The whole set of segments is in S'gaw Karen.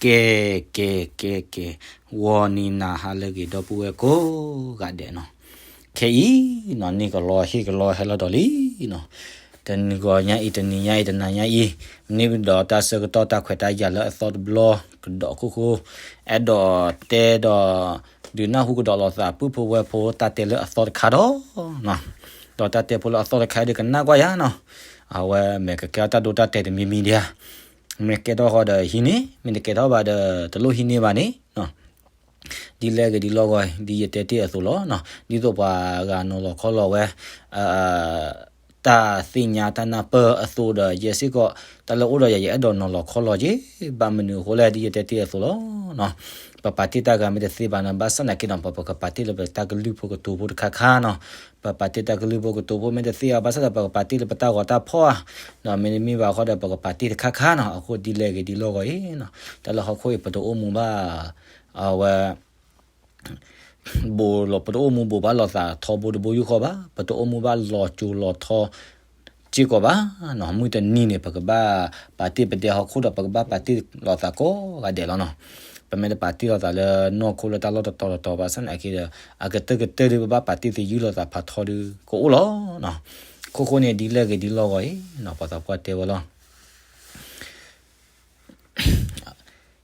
ကဲ ကဲ ကဲ ကဲ, ဂီၤနံၤနၤဟါလၢအဂ့ၤ ဒီပုၢ်ဝဲၢ်ကိးဂၤဒဲးနီၤ, ခဲအံၤနီၤ န့ၣ်ကလီဟ့ၣ်ကလီဟဲလီၤဒီးလံနီၤ, တနံၤဂီၤညါအံၤ တနံၤညါအံၤ တနၤညါအံၤ မ့ၢ်ဒီးတၢ်ဆၢကတီၢ်တၢ်ခွဲးတၢ်ယာ်လၢအသီတဘျီကဒီးအခိၣ်ဃိ, အဲၣ်ဒိးတဲဒီး ဒုးနၢ်ဟူကဒီးလိာ်သး ပုၢ်ဖိဝဲၢ်ဖိ တၢ်တဲလၢအသီတခါဒီး ဒီးတၢ်တဲဖိလၢအသီတခါဒီး ကနၣ်ကွၢ်ယၤနီၤ, အဝဲမ့ၢ်ကကဲထီၣ်တၢ်ဒိတၢ်တဲာ်တမံၤမံၤဒံးဧါ, မ့ၢ်ကဲထီၣ်ဃီဒီးဟံးန့ၢ်, မ့ၢ်တကဲထီၣ်ဘၣ်ဒီး တလိၣ်ဟံးန့ၢ်ဘၣ်န့ၣ်နီၤ, ဒ်လဲၣ်ဂ့ၤဒ်လဲၣ်ဂ့ၤ ဒ်ယတဲတ့ၢ်အသိးလီၤနီၤ, ဒ်သိးပှၤဂၤနီၤလီၤခီလီၤဝဲ တၢ်သ့ၣ်ညါတၢ်နၢ်ပၢၢ်အသိးဒီး ယဲစ့ၢ်ကီး တၢ်လၢအိၣ်ဒီးယၤ ယအဲၣ်ဒိးနီၤလီၤခီလီၤက့ၤ, ဘၣ်မနုၤအဃိလဲၣ် ဒ်ယတဲတ့ၢ်အသိးလီၤနီၤ, ပပာ်တ့ၢ်တၢ်ဂၤမ့ၢ်တသ့ဘၣ်နီၤ, ဘၣ်ဆၣ်သနာ်က့ဒီး ပကပာ်တ့ၢ်လၢပတၢ်ကလုၢ်ဖိကတိၤဖိတခါခါနီၤ, ပပာ်တ့ၢ်တၢ်ကလုၢ်ဖိကတိၤဖိမ့ၢ်တသ့ဘၣ် ဘၣ်ဆၣ်ဒီးပကပာ်တ့ၢ်လၢပတၢ်ဂီၤတၢ်ဖီၣ်ဧါ, ဒီးမ့တမ့ၢ်ဘၣ်ဃီဒီး ပကပာ်တ့ၢ်တခါခါနီၤ, အဃိဒ်လဲၣ်ဂ့ၤဒ်လဲၣ်ဂ့ၤအံၤနီၤ, တၢ်လၢဟီၣ်ခိၣ်အံၤ ပတအိၣ်မူဘၣ် အဝဲ ဘိးလီၤ ပတအိၣ်မူဘိးဘၣ်လိာ်သးထီဘိတဘိယူၢ်ဃီဘၣ်, ပတအိၣ်မူဘၣ်လီၤစိၤလီၤထီစ့ၢ်ကီးဘၣ်နီၤ, မုၢ်တနံၤန့ၣ် ပကဘၣ်ပာ်တ့ၢ်ပဒဲဟီၣ်ခိၣ်ဒီး ပကဘၣ်ပာ်တ့ၢ်လိာ်သးကိးဂၤဒဲးလီၤနီၤ, ပမ့ၢ်တပာ်တ့ၢ်လိာ်သးလၢနီၢ်ခိလၢတၢ်လီၢ်တတီၤတတီၤ ဘၣ်ဆၣ်သနာ်က့ဒီး အကတၢၢ်ကတၢၢ်ဒီး ပဘၣ်ပာ်တ့ၢ်သယုၢ်လိာ်သးဖးထီဒီး ကအိၣ်လီၤနီၤ, ခိၣ်ဃိန့ၣ် ဒ်လဲၣ်ဂ့ၤဒ်လဲၣ်ဂ့ၤအံၤနီၤ, ပှၤသးပှၢ်တဲဝဲလီၤ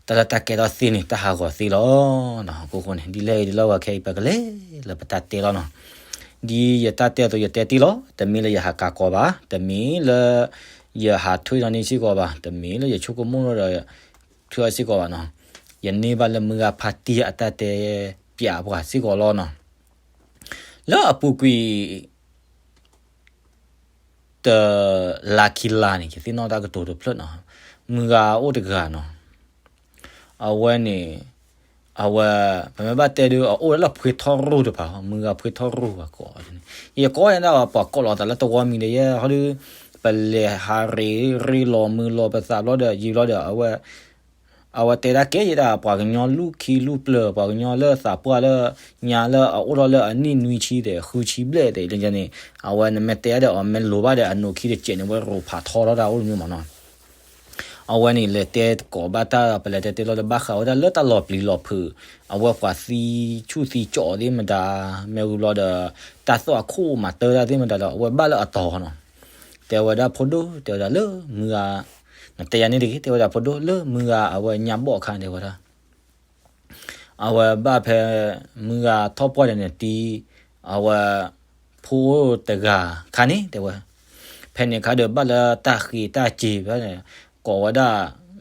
တၢ်လၢတၢ်ကဲထီၣ်သ့န့ၣ် တၢ်ဟးဂီၤသ့လီၤနီၤ, အခိၣ်ဃိန့ၣ် ဒ်လဲၣ်ဂ့ၤဒ်လဲၣ်ဂ့ၤခဲအံၤ ပကလဲၤလၢပတၢ်တဲလီၤနီၤ, ဒ်ယတၢ်တဲအသိး ယတဲတ့ၢ်လီၤ, တမ့ၢ်လၢယဟးကးကိးဘၣ်, တမ့ၢ်လၢယဟးထွဲဒီးန့ၢ်စ့ၢ်ကီးဘၣ်, တမ့ၢ်လၢယဆိကမိၣ်ဒီး ထွဲအီၤစ့ၢ်ကီးဘၣ်နီၤ, ယန့ၢ်ဘၣ်လၢမုၢ်ဂၤဖါတံၢ်အတၢ်တဲပၠးပှၤစ့ၢ်ကီးလီၤနီၤ, လၢအပူၤကွံာ် တလါခံလါန့ၣ် ယသ့ၣ်နီၣ်တၢ်ကတိၤတဖျၢၣ်နီၤ, မုၢ်ဂၤအိၣ်တဂၤနီၤ, အဝဲန့ၣ် အဝဲ ပမ့ၢ်ဘၣ်တဲဒုး အအိၣ်လၢဖှ့ထီၣ်ရိၢ်တဖၣ်, မုၢ်ဂၤဖှ့ထီၣ်ရိၢ်ဘၣ်ကိးန့ၣ်, ယကိးယဲဒၣ်ပှၤကိးလိာ်သးလၢတဝီမံၤဒီး ယဲဟီဒုး ပလဲၤဟးရ့ရ့လီၤမုၢ်လီၤပသးဘျီဒီး ယံာ်ဘျီဒီး အဝဲ အဝဲတဲဒၣ်ကဲယဲဒၣ် ပှၤကညီလူၢ်ခံလူၢ်ပျၢၤ ပှၤကညီလၢသးပှၢ်လၢညါလၢအအိၣ်ထီၣ်လၢအနံၣ်နွံဆံဒီး ဃုဆံဘျဲၣ်သ့ၣ်လၢန့ၣ်, အဝဲနမ့ၢ်တဲဒီးအီၤ မ့ၢ်လိၤဘၣ်ဒီးအနိးခံတစဲးန့ၣ် ဝဲရိးဖးထီထီၣ်တၢ်အိၣ်တမံၤမးနီၤ. အဝဲန့ၣ်လဲၤတဲကိးဘၣ်တၢ် ပလဲၤတဲတဲလီၤဒီးဘၣ်ဃးဝဲဒၣ်လၢတၢ်လီၤပျံၤလီၤဖုး, အဝဲပှၤသံဆူၣ်သံကၠီးသ့ၣ်မတၤ, မ့ၢ်ဝံၤဘျီဒီး တၢ်သွၣ်ခိၣ်မၤတၢ်တၢ်သ့ၣ်မတၤဒီး အဝဲဘၣ်လၢအတီၤနီၤ. တဲဝဲဒၣ်ဖိဒိၣ် တဲဝဲဒၣ်လၢမုၢ်ဂၤ, နတဲယၤန့ၣ်တဂ့ၤ, တဲဝဲဒၣ်ဖိဒိၣ်လၢမုၢ်ဂၤ အဝဲညါဘီၣ်အခါတဲဝဲဒၣ် အဝဲဘၣ်ဖဲ မုၢ်ဂၤထီၣ်ပှၢ်ဒီးန့ၣ်တံၤ, အဝဲ ဖိတဂၤခါန့ၣ် တဲဝဲ, ဖဲန့ၣ်အခါဒီးဘၣ်လၢတၢ်ဃ့တၢ်စ့ၤဖဲန့ၣ် ကိးဝဲဒၣ်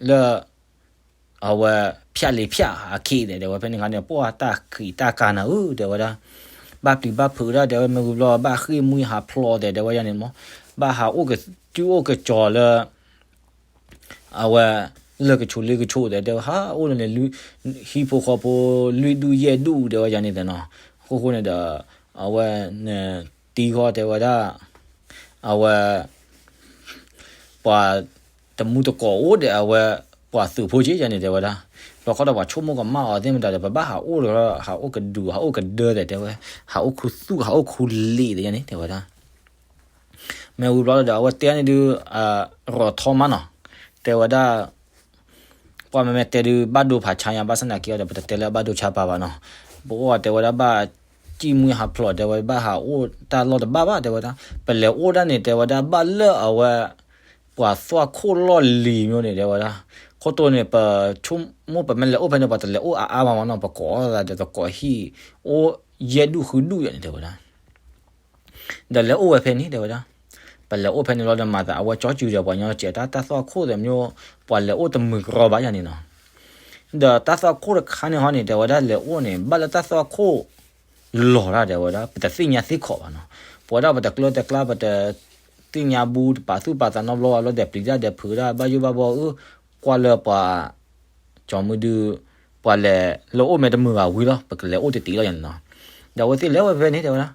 လၢ အဝဲ ဖၠးလံၤဖၠးအခ့န့ၣ် တဲဝဲ ဖဲန့ၣ်အခါန့ၣ် ပှၢ်တၢ်ဃံးတၢ်ကါနၤဧၢ တဲဝဲဒၣ်, ဘၣ်ပျံၤဘၣ်ဖုးဒၣ် တဲဝဲ မ့ၢ်ဝံၤဘျီ ဘၣ်ဃ့ၢ်မှံဟးဖျိးသဲး တဲဝဲယၤန့ၣ်မး, ဘၣ်ဟးအိၣ်ကစုၣ်အိၣ်ကစီၤလၢ အဝဲ လၢကဆိးလ့ကဆိးသဲး တဲဝဲ ဟးအိၣ်လၢန့ၣ် ဟံၣ်ဖိဃီဖိ လွံၢ်ဒူၣ်ယဲၢ်ဒူၣ် တဲဝဲယၤန့ၣ်သဲးနီၤ. အဃိဃိန့ၣ်ဒီး အဝဲ နတံၤဃီတဲဝဲဒၣ် အဝဲ ပှၤတမူတကိးအိၣ်ဒီး အဝဲ ပှၤသုးဖိက့ယၤန့ၣ် တဲဝဲဒၣ်, ဘျီဃီဒီးပှၤဆိကမိၣ်ကမၣ်အီၤသ့ၣ်မတၤဒီး ပဘၣ်ဟးအိၣ်ဒီး ဟးအိၣ်ကဒူး ဟးအိၣ်ကဒၢသဲး တဲဝဲ, ဟးအိၣ်ခူသူၣ် ဟးအိၣ်ခူလံာ်သဲးယၤန့ၣ် တဲဝဲဒၣ်. မ့ၢ်ဝံၤဘျီဒီး အဝဲတဲန့ၣ်ဒုး ရိးထီမးနီၤ, တဲဝဲဒၣ် ပှၤမ့မ့ၢ်တဲဒုး ဘၣ်ဒိဖးဆါညါ ဘၣ်ဆၣ်သနာ်က့ဒီး ပတတဲလၢအဘၣ်ဒိဆါပၢ်ဘၣ်နီၤ. ပအိၣ်တဲဝဲဒၣ် ဘၣ်ဃ့ၢ်မှံဟးဖျိး တဲဝဲ ဘၣ်ဟးအိၣ်တၢ်လီၢ်တဘၣ်ဘၣ် တဲဝဲဒၣ်. ပလဲၤအိၣ်ဒၣ်န့ၣ် တဲဝဲဒၣ် ဘၣ်လၢအဝဲ ပှၤသွၣ်ခိၣ်လီၢ်လံၤမ့ၢ်န့ၣ် တဲဝဲဒၣ်. ခိၣ်တိန့ၣ် ပဆိကမိၣ် ပမ့ၢ်လဲၤအိၣ်ဖဲန့ၣ် ပှၤတလဲၤအိၣ်အါအါမးမးနီၤ, ပကိးသးဒီးသကိးဟံၣ် အိၣ်ယဲၢ်ဒူၣ်ဃုဒူၣ်ယၤန့ၣ် တဲဝဲဒၣ်. ဒီးလဲၤအိၣ်ဝဲဖဲန့ၣ် တဲဝဲဒၣ်. ပလဲၤအိၣ်ဖဲန့ၣ်လီၤဒီး မၤသးအဝဲကၠီကူဒီး ပှၤကညီစဲးတၢ် တၢ်သွၣ်ခိၣ်သဲးမ့ၢ် ပှၤလဲၤအိၣ်တမုာ်ကရီဘၣ်ယၤန့ၣ်နီၤ. ဒီးတၢ်သွၣ်ခိၣ်တခါန့ၣ်ဟီန့ၣ် တဲဝဲဒၣ် လဲၤအိၣ်န့ၣ် ဘၣ်လၢတၢ်သွၣ်ခိၣ် လီၤတၢ် တဲဝဲဒၣ် ပတသ့ၣ်ညါသ့ၣ်ခီၣ်ဘၣ်နီၤ. ပဝဲဒၣ်ပတကျၢတကျါ ပတသ့ၣ်ညါဘူး တပာ်သူၣ်ပာ်သးနီတဘျီဘၣ် ဘျီဒီးပျံၤတၢ်ဒီးဖုးဒၣ် ဘၣ်ယိၣ်ဘၣ်ဘီအၢ ကွၢ်လၢပှၤ ကၠီမုၢ်ဒု ပှၤလဲၤလၢအိၣ်မ့ၢ်တမုာ်ဘၣ်ဝံၤလီၤ ပကလဲၤအိၣ်တတံၤလီၤယၤန့ၣ်နီၤ. ဒီးအဝဲသ့ၣ်လဲၤဝဲဖဲန့ၣ် တဲဝဲဒၣ်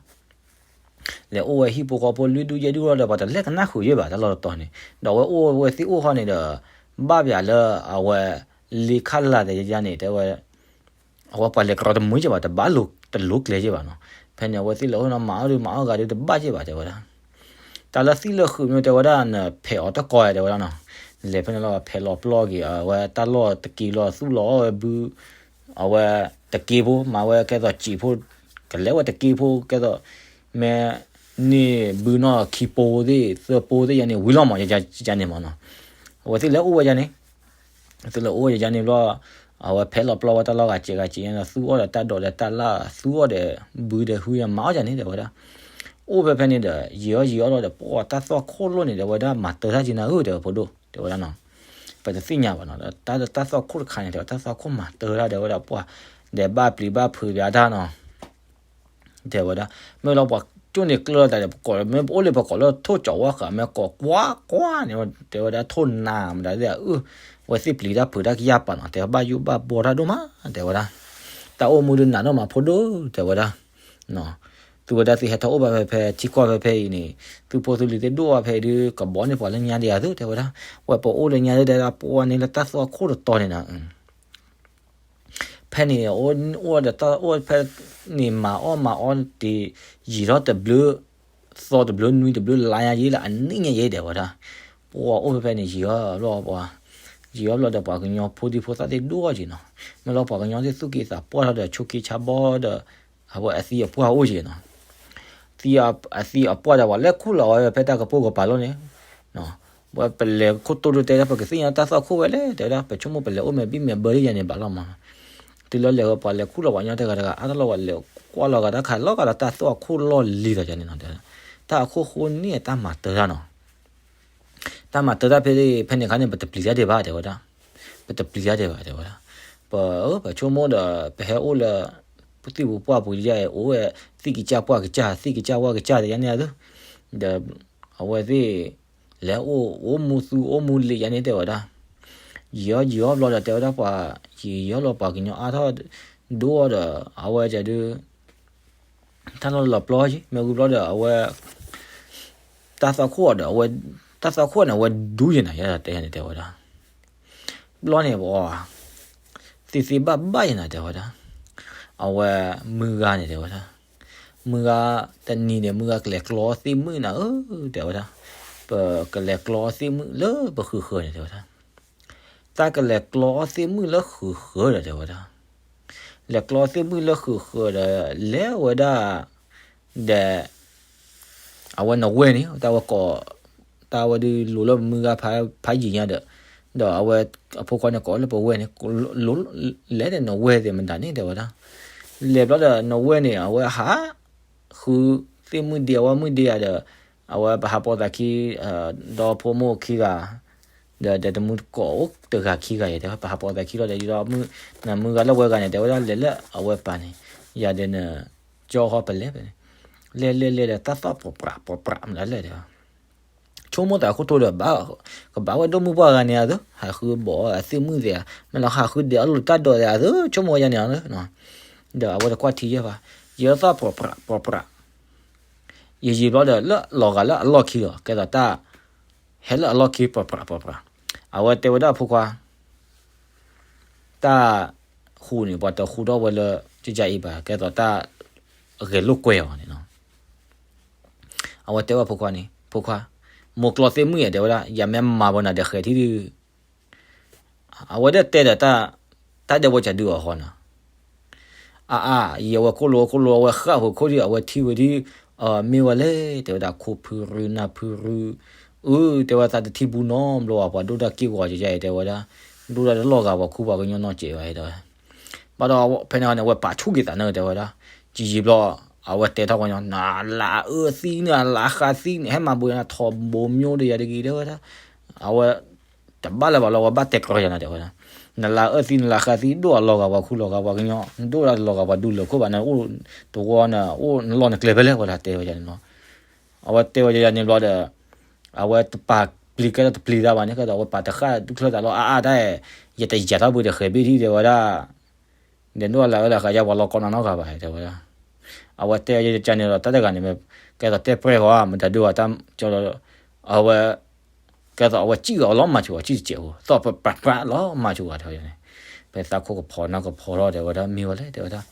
လဲၤအိၣ်ဝဲဟံၣ်ဖိဃီဖိလွံၢ်ဒူၣ်ယဲၢ်ဒူၣ်လီၤဒီး ပှၤတလဲၤကနၣ်ဃုာ်ယဲၢ်ဘၣ် တၢ်လီၢ်တတီၤန့ၣ်. ဒီးအဝဲအိၣ်ဝဲသ့ၣ်အိၣ်ဃီန့ၣ်ဒီး ဘၣ်ပၠးလၢအဝဲ လ့ခၣ်လၤသဲးယၤန့ၣ် တဲဝဲ အဝဲပှၤလဲၤကရီတမုာ်က့ဘၣ် တဘၣ်လိၤတလိၤကျဲက့ဘၣ်နီၤ. ဖဲန့ၣ် အဝဲသ့ၣ်လဲၤအိၣ်နီၤ မၤအီၣ်ဒုးမၤအီၣ်ဂၤဒုးတဘၣ်က့ဘၣ် တဲဝဲဒၣ်. တၢ်လၢသံၣ်လၢဃုာ်မ့ၢ်တဲဝဲဒၣ် နဖဲးအီၤတကီၢ် တဲဝဲဒၣ်နီၤ. လဲၤဖဲန့ၣ်လီၤ ဖဲးလီၤပျီက့ၤ အဝဲတၢ်လီၢ်တက့ၢ်လီၤ သူၣ်လီၤအီၣ်ဝဲဘု အဝဲတက့ၢ်ဖိ မၤဝဲကဲသိးစံာ်ဖိ ကလဲၤဝဲတက့ၢ်ဖိ ကဲသိး မ့ၢ်န့ၢ်ဘုနီၢ်ခံပိသ့ၣ် သၢပိသ့ၣ်ယါန့ၣ် ဝံၤလီၤမး ယါန့ၣ်မးနီၤ. အဝဲသ့ၣ်လဲၤအိၣ်ဝဲယါန့ၣ် သ့ၣ်လဲၤအိၣ်ဝဲယါန့ၣ်ဘျီ အဝဲဖဲးလီၤပျီဝဲတၢ်လီၢ်ဂၤစဲးဂၤစဲးယါန့ၣ် သူၣ်အီၣ်ဒီးတၢ်ဒိးဒီးတၢ်လၢ် သူၣ်အီၣ်ဒီးဘုဒီးဟုယါ မၤအီၣ်ယါန့ၣ် တဲဝဲဒၣ်. အိၣ်ဖဲဖဲန့ၣ်ဒီး ယံာ်အီၣ်ယံာ်အီၣ်လီၤဒီး ပှၤတၢ်သွၣ်ခိၣ်လိၣ်န့ၣ် တဲဝဲဒၣ် မၤတၢၤတၢ်က့ၤနၤဧၢ တဲဝဲဖိဒိၣ် တဲဝဲဒၣ်နီၤ. ပတသ့ၣ်ညါဘၣ်နီၤ တၢ်တၢ်သွၣ်ခိၣ်တခါန့ၣ် တဲဝဲတၢ်သွၣ်ခိၣ်မၤတၢၤတၢ် တဲဝဲဒၣ် ပှၤ ဒီးဘၣ်ပျံၤဘၣ်ဖုးပျါတၢ်နီၤ တဲဝဲဒၣ်. မ့ၢ်လီၤပှၤကၠိၣ်န့ၣ်ကျၢၢ်လီၤတၢ်ဒီး ပကိး မ့ၢ်ပအိၣ်လၢပကိးလၢထိၣ်ကၠီၤဝါဃာ် မ့ၢ်ကိးကွၢ်ကွၢ်န့ၣ် တဲဝဲဒၣ် ထိၣ်နါမတၤသ့ၣ်အ အဝဲသ့ၣ်ပျံၤတၢ်ဖုးတၢ်ကယၢ်ပာ်နီၤ တဲဘၣ်ယိၣ်ဘၣ်ဘီတၢ်ဒိၣ်မး တဲဝဲဒၣ်. တၢ်အိၣ်မူဒုးနးဒိၣ်မးဖိဒိၣ် တဲဝဲဒၣ်. သုဝဲဒၣ်သုဟဲထီၣ်အိၣ်ဘၣ်ဖဲဖဲထံကီၢ်ဖဲဖဲအံၤန့ၣ် သုဖိသုလံၤသ့ၣ်ဒိၣ်ဘၣ်ဖဲအံၤဒုး ကဘီန့ၢ်ပှၤလၢညါဒံးဧါသု တဲဝဲဒၣ်. ဝဲပအိၣ်လၢညါဒုး တဲဝဲဒၣ် ပှၤန့ၣ်လၢတၢ်သွၣ်ခိၣ်တတီၤန့ၣ်နီၤ ဖဲန့ၣ် အိၣ်ဒီးတၢ်အိၣ်ဖဲန့ၣ် မၤအီၣ်မၤအီတ့ၢ် ယံာ်ထီၣ်တဘျုး သီတဘျုးနွံတဘျုးလါညါယဲလၢအနံၣ်ညါယဲ တဲဝဲဒၣ်. ပှၤအိၣ်ဖဲဖဲန့ၣ် ယံာ်အီၣ်ဘျီပှၤ ယံာ်အီၣ်ဘျီဒီးပှၤကညီဖိဒံဖိသၣ်သ့ၣ်ဒိၣ်အီၣ်က့ၤနီၤ. မ့ၢ်လီၤပှၤကညီသ့ၣ်သူၣ်က့သးပှၢ်ထီၣ်ဒီး ဆိးက့ဆါဘီဒီး အဝဲအသံအပှၢ်အိၣ်က့ၤနီၤ. အသံအပှၢ်ဒီးပှၤလဲၤခူၣ်လီၤဝဲဖဲတၢ်ကပိာ်ကပၤလီၤန့ၣ် ပလဲၤခိၣ်တိၢ်ဒိၣ်တဲဒၣ် ပကသ့ၣ်ညါတၢ်သွၣ်ခိၣ်ဝဲလဲၣ် တဲဝဲဒၣ် ပဆိကမိၣ်ပလဲၤအိၣ်မဲာ်ဘံၣ်မဲာ်ဘၢလၢယၤန့ၣ်ဘၣ်လီၤမး. တုၤလၢလဲၤဝဲပှၤလဲၤခူၣ်လီၤပှၤကညီတဂၤတဂၤ အါထီၣ်လီၤဝဲလဲၤကွၢ်လီၤဂၤတၢ်ခးလီၤဂၤဒီး တၢ်သွၣ်ခိၣ်လီၢ်လံၤဒီးယၤန့ၣ်နီၤ တဲဝဲဒၣ်. တၢ်အခိၣ်ဃိန့ၣ်တၢ်မၤတၢၤတၢ်နီၤ တၢ်မၤတၢၤတၢ်ဖဲ ဖဲန့ၣ်အခါန့ၣ် ပတပျံၤတၢ်ဒံးဘၣ် တဲဝဲဒၣ်. ပတပျံၤတၢ်ဒံးဘၣ် တဲဝဲဒၣ်. ပ ပဆိကမိၣ်ဒီး ပဟဲအိၣ်လၢ ပသံၣ်ပူၤပှၢ်ပူၤယဲ အိၣ်ဝဲ သံၣ်ကစၢ်ပှၢ်ကစၢ် သံၣ်ကစၢ်ပှၢ်ကစၢ်တယါန့ၣ်အသိး ဒီး အဝဲသ့ၣ် လဲၤအိၣ် အိၣ်မူသူအိၣ်မူလံၤယါန့ၣ် တဲဝဲဒၣ်. ယံာ်အီၣ်ယံာ်အီၣ်ဘျီဒီး တဲဝဲဒၣ်ပှၤ ယံာ်ယံာ်အီၣ်လီၤပှၤကညီအါထီၣ် ဒိၣ်အီၣ်ဒီး အဝဲဒုး တၢ်လီၢ်လီၤပျီက့ၤ မ့ၢ်ဝံၤဘျီဒီး အဝဲ တၢ်သွၣ်ခိၣ်အီၤဒီး အဝဲ တၢ်သွၣ်ခိၣ်န့ၣ် အဝဲဒူယဲနၤ ယဲတဲန့ၣ် တဲဝဲဒၣ်. ဘျီန့ၣ်ပှၤ သ့သ့ဘၣ်ဘၣ်ယဲနၤ တဲဝဲဒၣ်. အဝဲ မုၢ်ဂၤန့ၣ် တဲဝဲဒၣ်. မုၢ်ဂၤ တနံၤန့ၣ် မုၢ်ဂၤကလဲၤကျီသ့ၣ်မုၣ်နၤဧၢ တဲဝဲဒၣ်. ပကလဲၤကျီသ့ၣ်မုၣ်လၢပဃုာ်ဃၢၤန့ၣ် တဲဝဲဒၣ်. တၢ်ကလဲၤကျီသ့ၣ်မုၣ်လၢဃုာ်ဃၢၤဒီး တဲဝဲဒၣ်. လဲၤကျီသ့ၣ်မုၣ်လၢဃုာ်ဃၢၤဒီး လဲၤဝဲဒၣ် ဒီး အဝဲနဝဲၢ်န့ၣ် တၢ်ဝဲကိး တၢ်ဝဲဒုးလိၤလၢမုၢ်ဂၤဖးယံာ်ညါဒီး ဒီးအဝဲအဖိခွါန့ၣ်ကိးလၢပဝဲၢ်န့ၣ် လဲၤဒီးနဝဲၢ်သ့ၣ်မတၤန့ၣ် တဲဝဲဒၣ်. လဲၤဘျီဒီးနဝဲၢ်န့ၣ် အဝဲဟး ဃုသ့ၣ်မုၣ်ဒ့အဝဲမုၣ်ဒ့ယါဒီး အဝဲပဟးပိာ်သးခံ ဒီဖိမိၢ်ခံဂၤ ဒီးဒီးတမုၢ်တကိးအိၣ်တဂၤခံဂၤယဲ တဲဝဲ ပဟးပိာ်သးခံလီၤဒီး ဒီးမုၢ်ဂၤလၢဝဲဂၤန့ၣ် တဲဝဲဒၣ်လဲၤလၢအဝဲပၢ်န့ၣ် ယၤဒီးန ကၠီဟီပလဲၣ်ဖဲန့ၣ် လဲၤလဲၤလဲၤဒီးတၢ်သီၣ်ပြးပြးပြးပြးမတၤလဲၣ်တဲဝဲ ဆိကမိၣ်သးခိၣ်ထိဒီး ကဘၣ်ဝဲဒိၣ်မုၣ်ပှၢ်ဂၤန့ၣ်အသိး ဟးဃုဘီအသ့ၣ်မုၣ်သ့ၣ်ဧါ မ့ၢ်လီၤဟးဃုဒဲးအလိာ်တၢ်ဒိးသ့ၣ်ဧါသိး ဆိကမိၣ်ဝဲယါန့ၣ်လီၤ. ဒီးအဝဲတကွၢ်ထံယဲၢ်ဘၣ် ယဲသီၣ်ပြးပြးပြးပြး ယံာ်ယံာ်ဘျီဒီး လၢလီၤဂာ်လၢအလီၢ်ခံလီၤ ကဲသိးတၢ် ဟဲလၢအလီၢ်ခံပြးပြးပြးပြး အဝဲတဲဝဲဒၣ်အဖိခွါ တၢ်ဃူန့ၣ် ပှၤတဃူထီၣ်ဝဲလၢ ကကအံၤဘၣ် ကဲသိးတၢ် ဂဲၤလိာ်ကွဲအီၤန့ၣ်နီၤ အဝဲတဲဝဲဖိခွါန့ၣ် ဖိခွါ မိၢ်ကျီသ့ၣ်မုၣ်ယဲ တဲဝဲဒၣ် ယမ့ၢ်မၤဘၣ်နၤဒီးဃဲၤထံဒုး အဝဲဒၣ်တဲဒီး တၢ်ဒဲးဝဲကဒုးအီၤဃီနီၤ အါအါ ယဝဲခိၣ်လိာ်ခိၣ်လိာ် အဝဲဃၣ်ဖိခိၣ်ဒုး အဝဲထံၣ်ဝဲဒုး မ့ၢ်ဝဲလဲၣ် တဲဝဲဒၣ် ခိၣ်ဖုရူနၢ်ဖုရူ အၢ တဲဝဲသးတထံၣ်ဘူးနီတဘျီဘၣ် ပှၤဒိၣ်တၢ်က့ၢ်ဂီၤကဲအံၤ တဲဝဲဒၣ် ဒိၣ်တၢ်တလီၢ်ဂာ်ပှၤခူပှၤကညီနီတစဲးဘၣ် တဲဝဲ ဘၣ်ဒီးဖဲန့ၣ်န့ၣ် အဝဲပာ်ဆူၣ်က့ၤသးန့ၣ် တဲဝဲဒၣ် ယံာ်ယံာ်ဘျီ အဝဲတဲထီၣ်ပှၤကညီ နလၤအၢသံ နလၤဃးသံန့ၣ် ဟဲမၤဘိးယၤနၤ ထီဘိမျိးဒီးယၤတဂ့ၤ တဲဝဲဒၣ် အဝဲ တဘၣ်လၢၤဘၣ်လီၤ အဝဲဘၣ်တဲကြီယၤနၤ တဲဝဲဒၣ် နလၤအၢသံ နလၤဃးသံ ဒိၣ်အလီၢ်ဂာ်ပှၤခူလီၢ်ဂာ်ပှၤကညီ ဒိၣ်တၢ်တလီၢ်ဂာ်ပှၤဒူလၢၢ်ခိၣ်ဘၣ် နအိၣ်တဝီန့ၣ် အိၣ်နလီၢ်နကျဲဖဲလဲၣ် ဝဲဒၣ်တဲဝဲယၤန့ၣ်လီၤ အဝဲတဲဝဲယၤန့ၣ်ဘျီဒီး အဝဲတပာ်ပျံၤကဲထီၣ်တပျံၤတၢ်ဘၣ်န့ၣ် ကဲသိးအဝဲပာ်တဃၣ်ဒုးချၢသးလီၤ အါအါတၢ် ယတယာ်ထီၣ်ဘၣ်ဒီးဃဲၤဘ့ၣ်ထံ တဲဝဲဒၣ် ဒီးနအိၣ်လၢအၢလၢဃးယါပှၤလီၤကီနီၢ်နီၢ်ဂၤဘၣ် တဲဝဲဒၣ် အဝဲတဲယကန့ၣ်ဒီး တၢ်တဂၤန့ၣ်မ့ၢ် ကဲသိးတဲပြဲၢ်ဃီ မတၤဒုးဘၣ်တၢ်ကၠီဒီး အဝဲ ကဲသိးအဝဲစံၣ်ဂီၤလီၤမၤဆူၣ်အီၤ စံၣ်တစဲးဖိ သီၣ်ပြးပြးလီၤမၤဆူၣ်အီၤ တဲဝဲန့ၣ် ဖဲသးခိၣ်ကဖီနၢ်ကဖီထီၣ် တဲဝဲဒၣ် မ့ၢ်ဝဲလဲၣ် တဲဝဲဒၣ်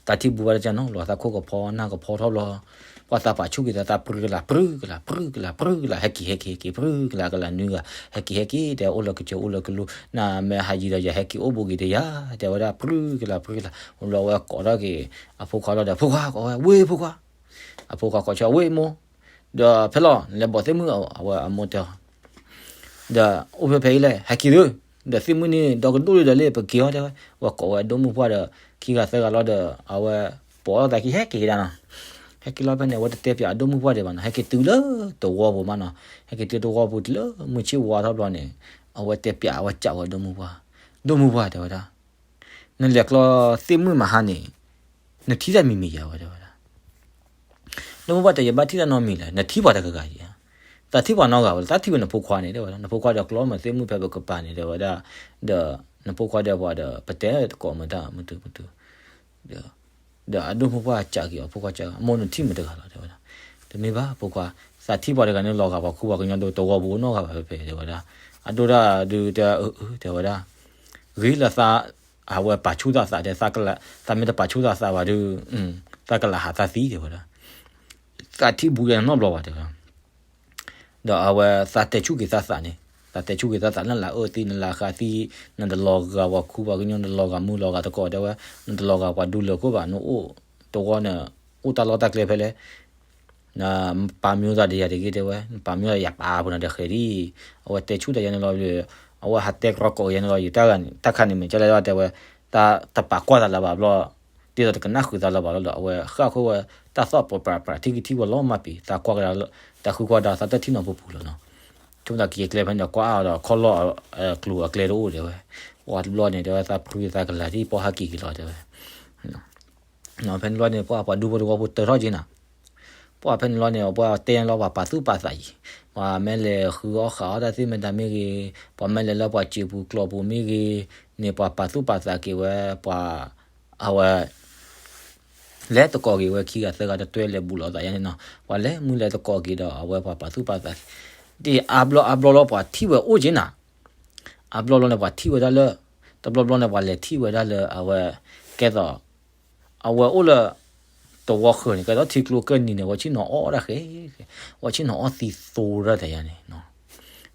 တၢ်ထံၣ်ဘူးဘၣ်တကနီၤလီၤ သးခိၣ်ကဖီနၢ်ကဖီထီၣ်ဘျီ ပှၤသးပာ်ဆူၣ်က့ၤသး သးပြုၢ်ကလာ် ပြုၢ်ကလာ် ပြုၢ်ကလာ် ပြုၢ်ကလာ် ဟဲက့ၤ ဟဲက့ၤ ဟဲက့ၤ ပြုၢ်ကလာ် ကလာ်နွံဂၤ ဟဲက့ၤ ဟဲက့ၤ တဲအိၣ်လၢကစၢၢ် အိၣ်လၢကလူး နမ့ၢ်ဟးယံၤဒီး ယဟဲက့ၤအိၣ်ဘူးက့ၤတယၤ တဲဝဲဒၣ် ပြုၢ်ကလာ် ပြုၢ်ကလာ် ဘျီဝဲကိးထီၣ်က့ၤ အဖိခွါလီၤဒီး ဖိခွါ ကိးဝဲ ဝ့ၢ်ဖိခွါ အဖိခွါကိးဆၢ ဝ့ၢ်မိၢ် ဒီးဖဲလီၤ လဲၤဘီၣ်သ့ၣ်မုၣ် အဝဲအမိၢ်တဲအီၤ ဒီးအိၣ်ဖဲဖဲအံၤလဲၣ် ဟဲက့ၤသု ဒီးသ့ၣ်မုၣ်န့ၣ် ဒီကဒိၣ်လံဒီးလၢပက့ၤအီၤတဲဝဲ ဝဲကိးဝဲဒိၣ်မုၣ်ပှၢ်ဒီး ခံဂၤသၢဂၤလီၤဒီး အဝဲပိာ်ထီၣ်သးခံ ဟဲက့ၤဒၣ်နီၤ ဟဲက့ၤလီၤဖဲန့ၣ် အဝဲတတဲပၠးအဒိၣ်မုၣ်ပှၢ်ဒံးဘၣ်နီၤ ဟဲက့ၤတုၤလၢတဝီပူၤမးနီၤ ဟဲက့ၤတုၤတဝီပူၤတုၤလၢမုၢ်ဆ့ၣ်ဝါထီၣ်ဘျီန့ၣ် အဝဲတဲပၠးအဝဲကးဝဲဒိၣ်မုၣ်ပှၢ် ဒိၣ်မုၣ်ပှၢ်တဲဝဲဒၣ် နလဲၤကျီသ့ၣ်မုၣ်မဟါန့ၣ် နထံၣ်တၢ်မံၤမံၤယၤဝဲတဲဝဲဒၣ် ဒိၣ်မုၣ်ပှၢ်တဲ ယဘၣ်ထံၣ်တၢ်နီတမံၤလဲၣ် နထံၣ်ပှၤတဂၤဂၤယၤ သးထံၣ်ပှၤနီတဂၤဝဲ သးထံၣ်ဝဲနဖိခွါန့ၣ် တဲဝဲဒၣ် နဖိခွါဒီးကျီမ့ၢ်သ့ၣ်မုၣ်ဖဲပကပၤန့ၣ် တဲဝဲဒၣ် ဒီးနဖိခွါဒီးပှၤဒီး ပတဲတကိးမ့ၢ်တၢ်မုၢ်တုၤမုၢ်တုၤ ဒီး ဒီးအဒိၣ်မုၣ်ပှၢ်ကးက့ၤအီၤ ဖိခွါကး မိၢ်နထံၣ်မ့ၢ်တဂၤလီၤ တဲဝဲဒၣ် တမ့ၢ်ဘၣ် ဖိခွါ သးထံၣ်ပှၤတဂၤန့ၣ် လီၤဂာ်ပှၤခူပှၤကညီဒီး တဝီပူၤအိၣ်နီတဂၤဘၣ်ဖဲဖဲ တဲဝဲဒၣ် အဒိၣ်ဒၣ်ဒုးတဲ အၢ အၢ တဲဝဲဒၣ် ဂ့ၤလၢသး အဝဲပာ်ဆူၣ်သးသးတဲ သးမ့ၢ်တပာ်ဆူၣ်သးသးဘၣ်ဒီး သးကလၤဟးသးသံ တဲဝဲဒၣ် သးထံၣ်ဘူးယၤနီတဘျီဘၣ် တဲဝဲဒၣ် ဒီးအဝဲသးတဲဆူၣ်က့ၤသးသးန့ၣ် သးတဲဆူၣ်က့ၤသးသး နလၤအၢသံ နလၤဃးသံ နတလီၤဂာ်ပှၤခူပှၤကညီ နတလီၤဂာ်မုၢ်လီၤဂာ်သကိး တဲဝဲ နတလီၤဂာ်ပှၤဒူလၢာ်ခိၣ်ဘၣ် နအိၣ်တဝီန့ၣ် အိၣ်တၢ်လီၢ်တၢ်ကျဲဖဲလဲၣ် နပာ်မံသးဒီးယၤတဂ့ၤ တဲဝဲ နပာ်မံသးယၤပာ်ပူၤနၤဒီးဃဲၤဒ်အံၤ အဝဲတဲဆူၣ်တၢ်ယါန့ၣ်လီၤ အဝဲဟးတဲကြီကိးယါန့ၣ်လီၤ ယတၢ်ခါန့ၣ်မ့ၢ်ကလဲၣ်လီၤ တဲဝဲ တၢ်တပာ်ကွၢ်သးလၢၤဘၣ်ဘျီ ဒ်သိးတကနၣ်ဃုာ်သးလၢၤဘၣ်လီၤဒီး အဝဲဃၣ်ဃိဝဲ တၢ်သီၣ်ပြးပြးထံၣ်ကထံၣ်ဝဲလီၤမၢ်ပံၤ သးကွၢ်ကဒါ သးဃုကွၢ်ဒါ သးတထံၣ်နီၢ်ပူၤပူၤလီၤနီၤ ဆိကမိၣ်သးကယဲၢ်ကျဲဖဲန့ၣ် ကွၢ်အါဒီးခီလီၢ်ကျိၤအကျဲတအိၣ်တဲဝဲ ပှၤတဘျီန့ၣ် တဲဝဲသးပြံသးကလၤဒ်ပီၢ်ဟးက့ၤက့ၤလီၤတဲဝဲ ဖဲန့ၣ်ဘျီန့ၣ် ပှၤပှၤဒူဖိသဝီဖိတၢထီၣ်က့ၤနၤ ပှၤဖဲန့ၣ်လီၤန့ၣ် ပှၤတဲန့ၣ်လီၤ ပှၤပာ်သူၣ်ပာ်သးအံၤ ပှၤမ့ၢ်လဲၤဃုအီၣ်ဃးအီၣ်တၢ်သ့ၣ်မတၤမ့ၢ်ဂ့ၤ ပှၤမ့ၢ်လဲၤလၢပှၤစံာ်ပူၤကျိာ်ပူၤမ့ၢ်ဂ့ၤန့ၣ် ပှၤပာ်သူၣ်ပာ်သးက့ၤဝဲ ပှၤ အဝဲ လဲၤသကိးက့ၤဝဲခံဂၤသၢဂၤတတွဲလဲၤဘူးလိာ်သးယါန့ၣ်နီၤ ပှၤလဲၤမုၢ်လဲၤသကိးက့ၤဒီး အဝဲပှၤပာ်သူၣ်ပာ်သးက့ၤ ဒ်အါဘျီအါဘျီလီၤ ပှၤထံၣ်ဝဲအိၣ်က့ၤနၤ အါဘျီလီၤန့ၣ် ပှၤထံၣ်ဝဲဒၣ်လၢ တဘျီဘျီန့ၣ် ပှၤလဲၤထံၣ်ဝဲဒၣ်လၢအဝဲ ကဲသိး အဝဲအိၣ်လၢ တဝီဃၢၤန့ၣ် ကဲသိးထံကျိကၢၢ်နံၤန့ၣ် အဝဲဆ့ၣ်နီၤအီၣ်ဒၣ်ဃဲ အဝဲဆ့ၣ်နီၤအီၣ်သံသိတၢ်သးယါန့ၣ်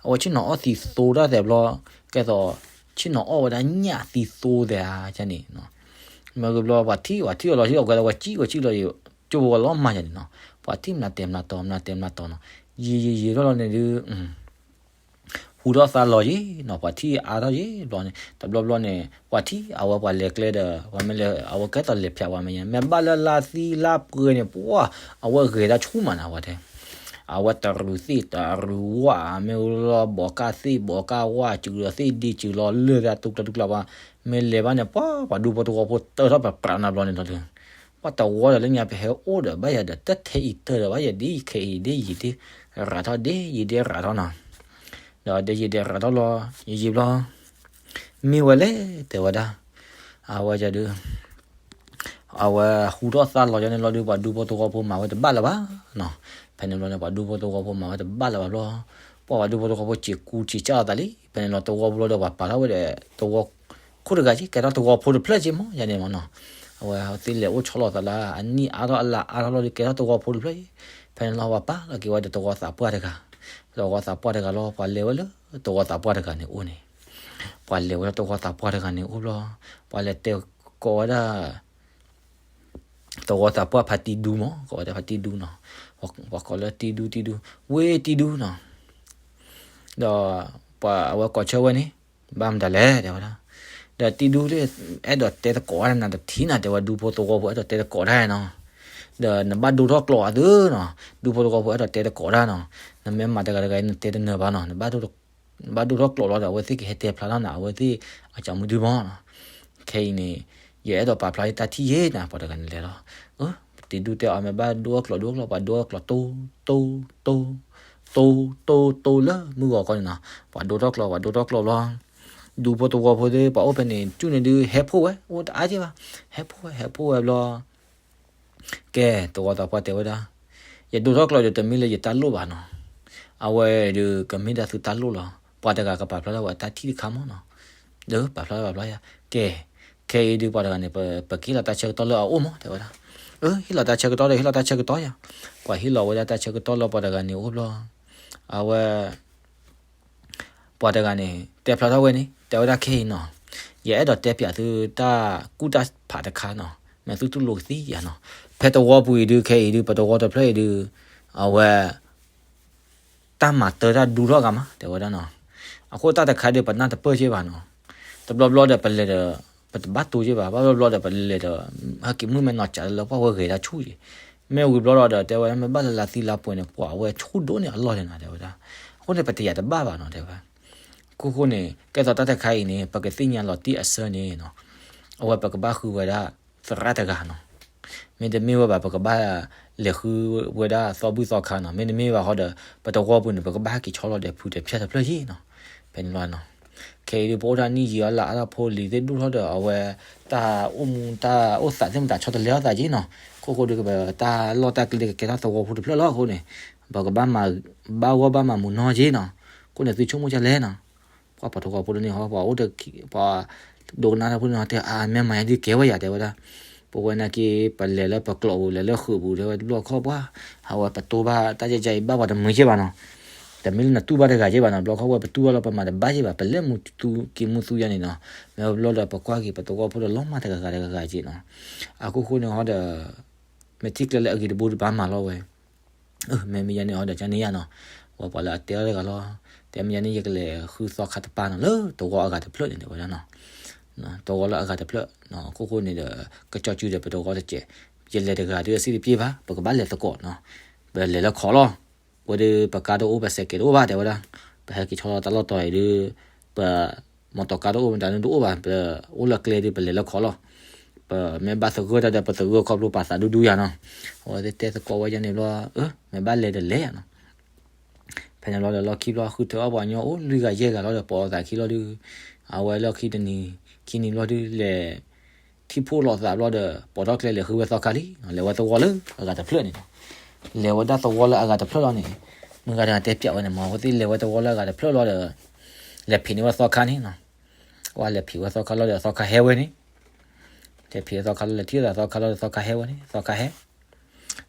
အဝဲဆ့ၣ်နီၤအီၣ်သံသိတၢ်သးဘျီ ကဲသိး ဆ့ၣ်နီၤအီၣ်ဝဲဒၣ်ညၣ်သံသိသးယါန့ၣ် မ့ၢ်ဂ့ၤဘျီ ပှၤထံၣ် ပှၤထံၣ်အီၤလီၤ ဟံၣ်အီၤကဲသိးဝဲကံၣ်ဝဲကံၣ်လီၤ ကၠိဖိဝဲလီၤမၤယါန့ၣ်နီၤ ပှၤထံၣ်မျးတဲမျးတီၤ မျးတဲမျးတီၤနီၤ ယံာ်ယံာ်ယံာ်ထီၣ်လီၤန့ၣ်ဒုး ဟူထီၣ်သါလီၤယံၤနီၤ ပှၤထံၣ်အါထီၣ်ယံၤဘျီန့ၣ် တဘျီဘျီန့ၣ် ပှၤထံၣ်အဝဲပှၤလဲၤကျဲဒီး ပှၤမ့ၢ်လဲၤ အဝဲကဲသိးလဲၤဖျးပှၤမဲာ်ညါ မ့ၢ်ဘၣ်လၢလါသံလါပှဲၤန့ၣ် ပှၤ အဝဲဂဲၤတၢ်ဆူၣ်မးနၤဝဲတဲ အဝဲတရူးသ့ၣ်တရူးဝၣ် မ့ၢ်လီၤဘီးကၢ်သ့ၣ်ဘီးကၢ်ဝၣ် စူၤလီၤသ့ၣ်ဒ့စူၤလီၤလၢာ် တူကျါတူကျါပှၤ မ့ၢ်လဲၤဘၣ်န့ၣ် ပှၤ ပှၤဒူဖိသဝီဖိတၢထီၣ်ပပြးနၤဘျီန့ၣ်လီၤ ပှၤတဝီဒီးလၢညါပဟဲအိၣ်ဒီးဘၣ်ယၤဒီး တထဲအံၤတၢ်ဒီးဘၣ်ယၤဒ်ခဲအံၤဒ်ယံာ်ဒ် ရၤထီၣ်ဒ်ယံာ်ဒ်ရၤထီၣ်နီၤ ဒီးဒ်ယံာ်ဒ်ရၤထီၣ်လီၤ ယံာ်ယံာ်ဘျီ မ့ၢ်ဝဲလဲၣ် တဲဝဲဒၣ် အဝဲဒုး အဝဲဟူထီၣ်သါလီၤယါန့ၣ်လီၤဒုး ပှၤဒူဖိသဝီဖိမၤဝဲတဘၣ်လၢၤဘၣ်နီၤ ဖဲန့ၣ်ဘျီန့ၣ် ပှၤဒူဖိသဝီဖိမၤဝဲတဘၣ်လၢၤဘၣ်ဘျီ ပှၤပှၤဒူဖိသဝီဖိစံးကူစံးကၢ်အသးလံ ဖဲန့ၣ်လီၤသဝီဖိလီၤဒီးပှၤပာ်ထီၣ်ဝဲဒီးသဝီ ခိၣ်တဂၤက့ၤ ကဲထီၣ်သဝီဖိတဖျၢၣ်က့ၤမး ယါန့ၣ်မးနီၤ အဝဲသ့ၣ်လဲၤအိၣ်ဆီလီၤသးလၢ အနံၣ်အါထီၣ်အလါအါထီၣ်လီၤဒီး ကဲထီၣ်သဝီဖိတဖျၢၣ်က့ၤ ဖဲန့ၣ်လီၤပှၤပာ်လီၤက့ၤဝဲဒီးသဝီသးပှၢ်တဂၤ သဝီသးပှၢ်တဂၤလီၤ ပှၤလဲၤဝဲလၢသဝီသးပှၢ်တဂၤန့ၣ်အိၣ်န့ၣ် ပှၤလဲၤဝဲလၢသဝီသးပှၢ်တဂၤန့ၣ်အိၣ်ဘျီ ပှၤလဲၤတဲကိးဝဲဒၣ် သဝီသးပှၢ်ဖါတံၢ်ဒူမး ကိးဝဲဒၣ်ဖါတံၢ်ဒူနီၤ ပှၤကိးလၢတံၢ်ဒူတံၢ်ဒူ ဝ့ၢ်တံၢ်ဒူနီၤ ဒီးပှၤအဝဲကိးဆၢဝဲန့ၣ် ဘၣ်မတၤလဲၣ်တဲဝဲဒၣ် ဒီးတံၢ်ဒူလၢ အဲၣ်ဒိးတဲသကိးတၢ်နၤတထံၣ်နၤ တဲဝဲဒူဖိသဝီဖိအဲၣ်ဒိးတဲသကိးတၢ်နီၤ ဒီးနဘၣ်ဒိထီၣ်ကျိာ်အသုနီၤ ဒူဖိသဝီဖိအဲၣ်ဒိးတဲသကိးတၢ်နီၤ နမ့ၢ်မၤတဂၤတဂၤအံၤ နတဲတနၢၤဘၣ်နီၤ နဘၣ်ဒိ နဘၣ်ဒိထီၣ်ကျိာ်လီၤဒီး အဝဲသ့ၣ်ကဟဲတဲဖျါထီၣ်နၤ အဝဲသ့ၣ်အကမူဒုမးနီၤ ခဲအံၤန့ၣ် ယအဲၣ်ဒိးပာ်ဖျါယတၢ်ထံၣ်ယဲနၤ ပှၤတဂၤန့ၣ်လဲၤလီၤ အၢ တံၢ်ဒူတဲအီၤ မ့ၢ်ဘၣ်ဒိထီၣ်ကျိာ်ဒိထီၣ်ကျိာ် ပှၤဒိထီၣ်ကျိာ်တိ တိ တိ တိ တိလၢမုၢ်ဂီၤခီန့ၣ်နီၤ ပှၤဒိထီၣ်ကျိာ် ပှၤဒိထီၣ်ကျိာ်ဘျီ ဒူဖိသဝီဖိသ့ၣ် ပှၤအိၣ်ဖဲန့ၣ် ကၠူၣ်န့ၣ်ဒုး ဟဲဖှိၣ်ဝဲ အိၣ်တအါက့ဘၣ် ဟဲဖှိၣ်ဝဲ ဟဲဖှိၣ်ဝဲဘျီ ကဲ သဝီသးပှၢ်တဲဝဲဒၣ် ယဒိထီၣ်ကျိာ်ဒီး တမ့ၢ်လၢယတၢ်လိၣ်ဘၣ်နီၤ အဝဲဒီး ကမ့ၢ်ဒၣ်သုတၢ်လိၣ်လီၤ ပှၤတဂၤကပာ်ဖျါထီၣ်ဝဲတၢ်ထံၣ်တခါမးနီၤ ဒီးပာ်ဖျါထီၣ်ပာ်ဖျါယၤ ကဲ ခဲအံၤဒုး ပှၤတဂၤန့ၣ် ပက့ၤလီၤတၢ်ဆၢကတီၢ်လၢအအိၣ်မး တဲဝဲဒၣ် အၢ ဟ့ၣ်လီၤတၢ်ဆၢကတီၢ်ဒီး ဟ့ၣ်လီၤတၢ်ဆၢကတီၢ်ယၤ. ပှၤဟ့ၣ်လီၤဝဲဒၣ်တၢ်ဆၢကတီၢ်လၢပှၤတဂၤန့ၣ်အိၣ်ဘျီ, အဝဲ ပှၤတဂၤန့ၣ် တဲဖျါထီၣ်ဝဲန့ၣ် တဲဝဲဒၣ်ခဲအံၤနီၤ, ယအဲၣ်ဒိးတဲပၠးသုတၢ်ကူၣ်တၢ်ဖးတခါနီၤ, မ့ၢ်သုတူၢ်လိာ်ကသ့ဧါနီၤ. ဖဲသဝီပူၤအံၤဒုး ခဲအံၤဒုး ပသဝီတဖျၢၣ်အံၤဒုး အဝဲ တၢ်မၤတၢ်တၢ်ဒူထီၣ်ဂၤမး တဲဝဲဒၣ်နီၤ. အဃိတၢ်တခါဒုး ပနၢ်တပၢၢ်က့ဘၣ်နီၤ. တဘျီဘျီဒီးပလဲၤဒီး ပတဘၣ်တိက့ဘၣ်, ဘၣ်ဘျီဘျီဒီးပလဲၤဒီး ဟဲက့ၤမုၢ်မဲာ်နီၢ်ကးလၢပှၢ်ဝဲဂဲၤတၢ်ဆူၣ်က့, မ့ၢ်ဝံၤဘျီဒီး တဲဝဲဒၣ် မ့ၢ်ဘၣ်လၢလါသံလါပှဲၤန့ၣ် ပှၤအဝဲဆူၣ်ဒိၣ်န့ၢ်အလီၢ်န့ၣ်နီၤ တဲဝဲဒၣ်. အဃိန့ၣ် ပတယာ်တဘၣ်ဘၣ်နီၤ တဲဝဲ. ခိၣ်ဃိန့ၣ် ကဲသိးတၢ်တခါအံၤန့ၣ် ပကသ့ၣ်ညါလီၤတံၢ်အဆၢန့ၣ်နီၤ, အဝဲပကဘၣ်ဃုဝဲဒၣ် သရၣ်တဂၤနီၤ. မ့တမ့ၢ်ဝဲဘၣ် ပကဘၣ်လဲၤဃုဝဲဒၣ်သီဘူၣ်သီခါနီၤ. မ့တမ့ၢ်ဘၣ်ဃီဒီး ပသဝီပူၤန့ၣ် ပကဘၣ်ဟဲက့ၤဆီလီၤဒီးဖုတဲဖျၢၣ်တဖျၢၣ်က့နီၤ. ဖဲန့ၣ်လီၤနီၤ. ခဲအံၤဒုး ပအိၣ်တၢ်နံၣ်ယံာ်အီၤလၢအါထီၣ်ဖိလံၤသ့ၣ်ဒိၣ်ထီၣ်ဒီး အဝဲတၢ်အိၣ်မူတၢ်အိၣ်သးသ့ၣ်မတၤ ဆီတလဲအသးက့နီၤ. ခိၣ်ဃိဒုး ကဘၣ်တၢ်လီၢ်တၢ်ကျဲဒုး ကကဲထီၣ်သဝီဖိတဖျၢၣ်လီၤ. အဃိန့ၣ် ပကဘၣ်မၤ ဘၣ်ဂီၢ်ဘၣ်မၤမုာ်နီၢ်က့နီၤ. အဃိန့ၣ် သုဆိကမိၣ်ဒ်လဲၣ်နီၤ. ပှၤပှၤသဝီဖိတန့ၢ်ဟီ ပှၤအိၣ်တ ပှၤဒိကနၣ်တၢ်ဖိန့ၣ်ဟီ တဲအါ မ့ၢ်မၤယါဒုးကဲဝဲယၤ တဲဝဲဒၣ်. ပဝဲနာ်က့ ပလဲၤလၢပကျိးပူၤ လဲၤလၢဃုာ်ပူၤ တဲဝဲတဘျီခီပှၤ အဝဲပတိၢ်ဘၣ်တၢ်ယဲယဲအံၤ ဘၣ်ပှၤတမုာ်က့ဘၣ်နီၤ. တမ့ၢ်လၢနတူၢ်ဘၣ်တဂၤက့ဘၣ်နီၤ. တဘျီခီပှၤပတူၢ်ဘၣ်လီၤ ပမၤတဘၣ်က့ဘၣ် ပလဲၤမူသူက့မူသူယါန့ၣ်နီၤ. မ့ၢ်ဘျီဒီး ပကွၢ်က့ၤပသဝီဖိဒီး လီၤမၢ်တဂၤဂၤတဂၤဂၤက့နီၤ. အခိၣ်ဃိန့ၣ်ဟီဒီး မ့ၢ်ထံၣ်ကျဲလၢအဂ့ၤတဘိဒုး ဘၣ်မၤလီၤဝဲ မ့ၢ်မ့ၢ်ယါန့ၣ်အီၤဒီး ကန့ၣ်ယါနီၤ. ဝဲပှၤလၢအတဲအီၤတဂၤလီၤ. တဲမ့ၢ်ယါန့ၣ် ယကလဲၤဃုသီခါတပၤနီၤ လၢသဝီအဂၤတဖျၢၣ်န့ၣ် တဲဝဲဒၣ်နီၤ. သဝီလၢအဂၤတဖျၢၣ်နီၤ. အခိၣ်ဃိန့ၣ်ဒီး ကစီၤစုဒီးပသဝီတစဲး, ယလဲၤတဂၤဒုး အစ့တပျ့ၢ်ဘၣ်, ပကဘၣ်လဲၤသကိးနီၤ. ပလဲၤလၢခီးလီၤ. ဝဲဒုးပကါတအိၣ် ပစဲးကဲးတအိၣ်ဘၣ် တဲဝဲဒၣ်. ပဟဲက့ၤဆီလီၤတၢ်လီၢ်တီၤအံၤဒုး ပ မီတီကါတအိၣ် မတၤဒုတအိၣ်ဘၣ်, ပအိၣ်လၢကျဲဒုး ပလဲၤလၢခီးလီၤ. ပမ့ၢ်ဘၣ်သဂၢၢ်တၢ်ဒီး ပသဂၢၢ်ခီဖျိပာ်သးဒူဒူယါနီၤ. အဝဲသ့ၣ်တဲသကိးဝဲယါန့ၣ်ဘျီ, မ့ၢ်ဘၣ်လဲၤဒီးလဲၤယါနီၤ. ဖဲန့ၣ်ဘျီဒီး လီၢ်ခံဘျီ ဃုထၢအီၣ်ပှၤကညီအိၣ်လွံၢ်ဂၤယဲၢ်ဂၤလီၤဒီး ပိာ်အသးခံလီၤဒုး, အဝဲလီၢ်ခံတနံၤခံနံၤဘျီဒုး လဲၤထံၣ်ဖှိၣ်လိာ်သးဘျီဒီး ပိာ်ထီၣ်ကျဲလဲၤဃုဝဲသီခါလံ. လဲၤဝဲသဝီလၢအဂၤတဖျၢၣ်န့ၣ်နီၤ. လဲၤဝဲဒၣ်သဝီလၢအဂၤတဖျၢၣ်လီၤန့ၣ်, မုၢ်ဂၤတဂၤတဲပၠးဝဲန့ၣ်မး အဝဲသ့ၣ်လဲၤဝဲသဝီလၢအဂၤတဖျၢၣ်လီၤဒီး လဲၤဖံးန့ၢ်ဝဲသီခါန့ၣ်နီၤ. ဝဲလဲၤဖံးဝဲသီခါလီၤဒီး သီခါဟဲဝဲန့ၣ် တဲဖံးသီခါလီၤ လဲၤထံၣ်သးသီခါလီၤဒီး သီခါဟဲဝဲန့ၣ် သီခါဟဲ,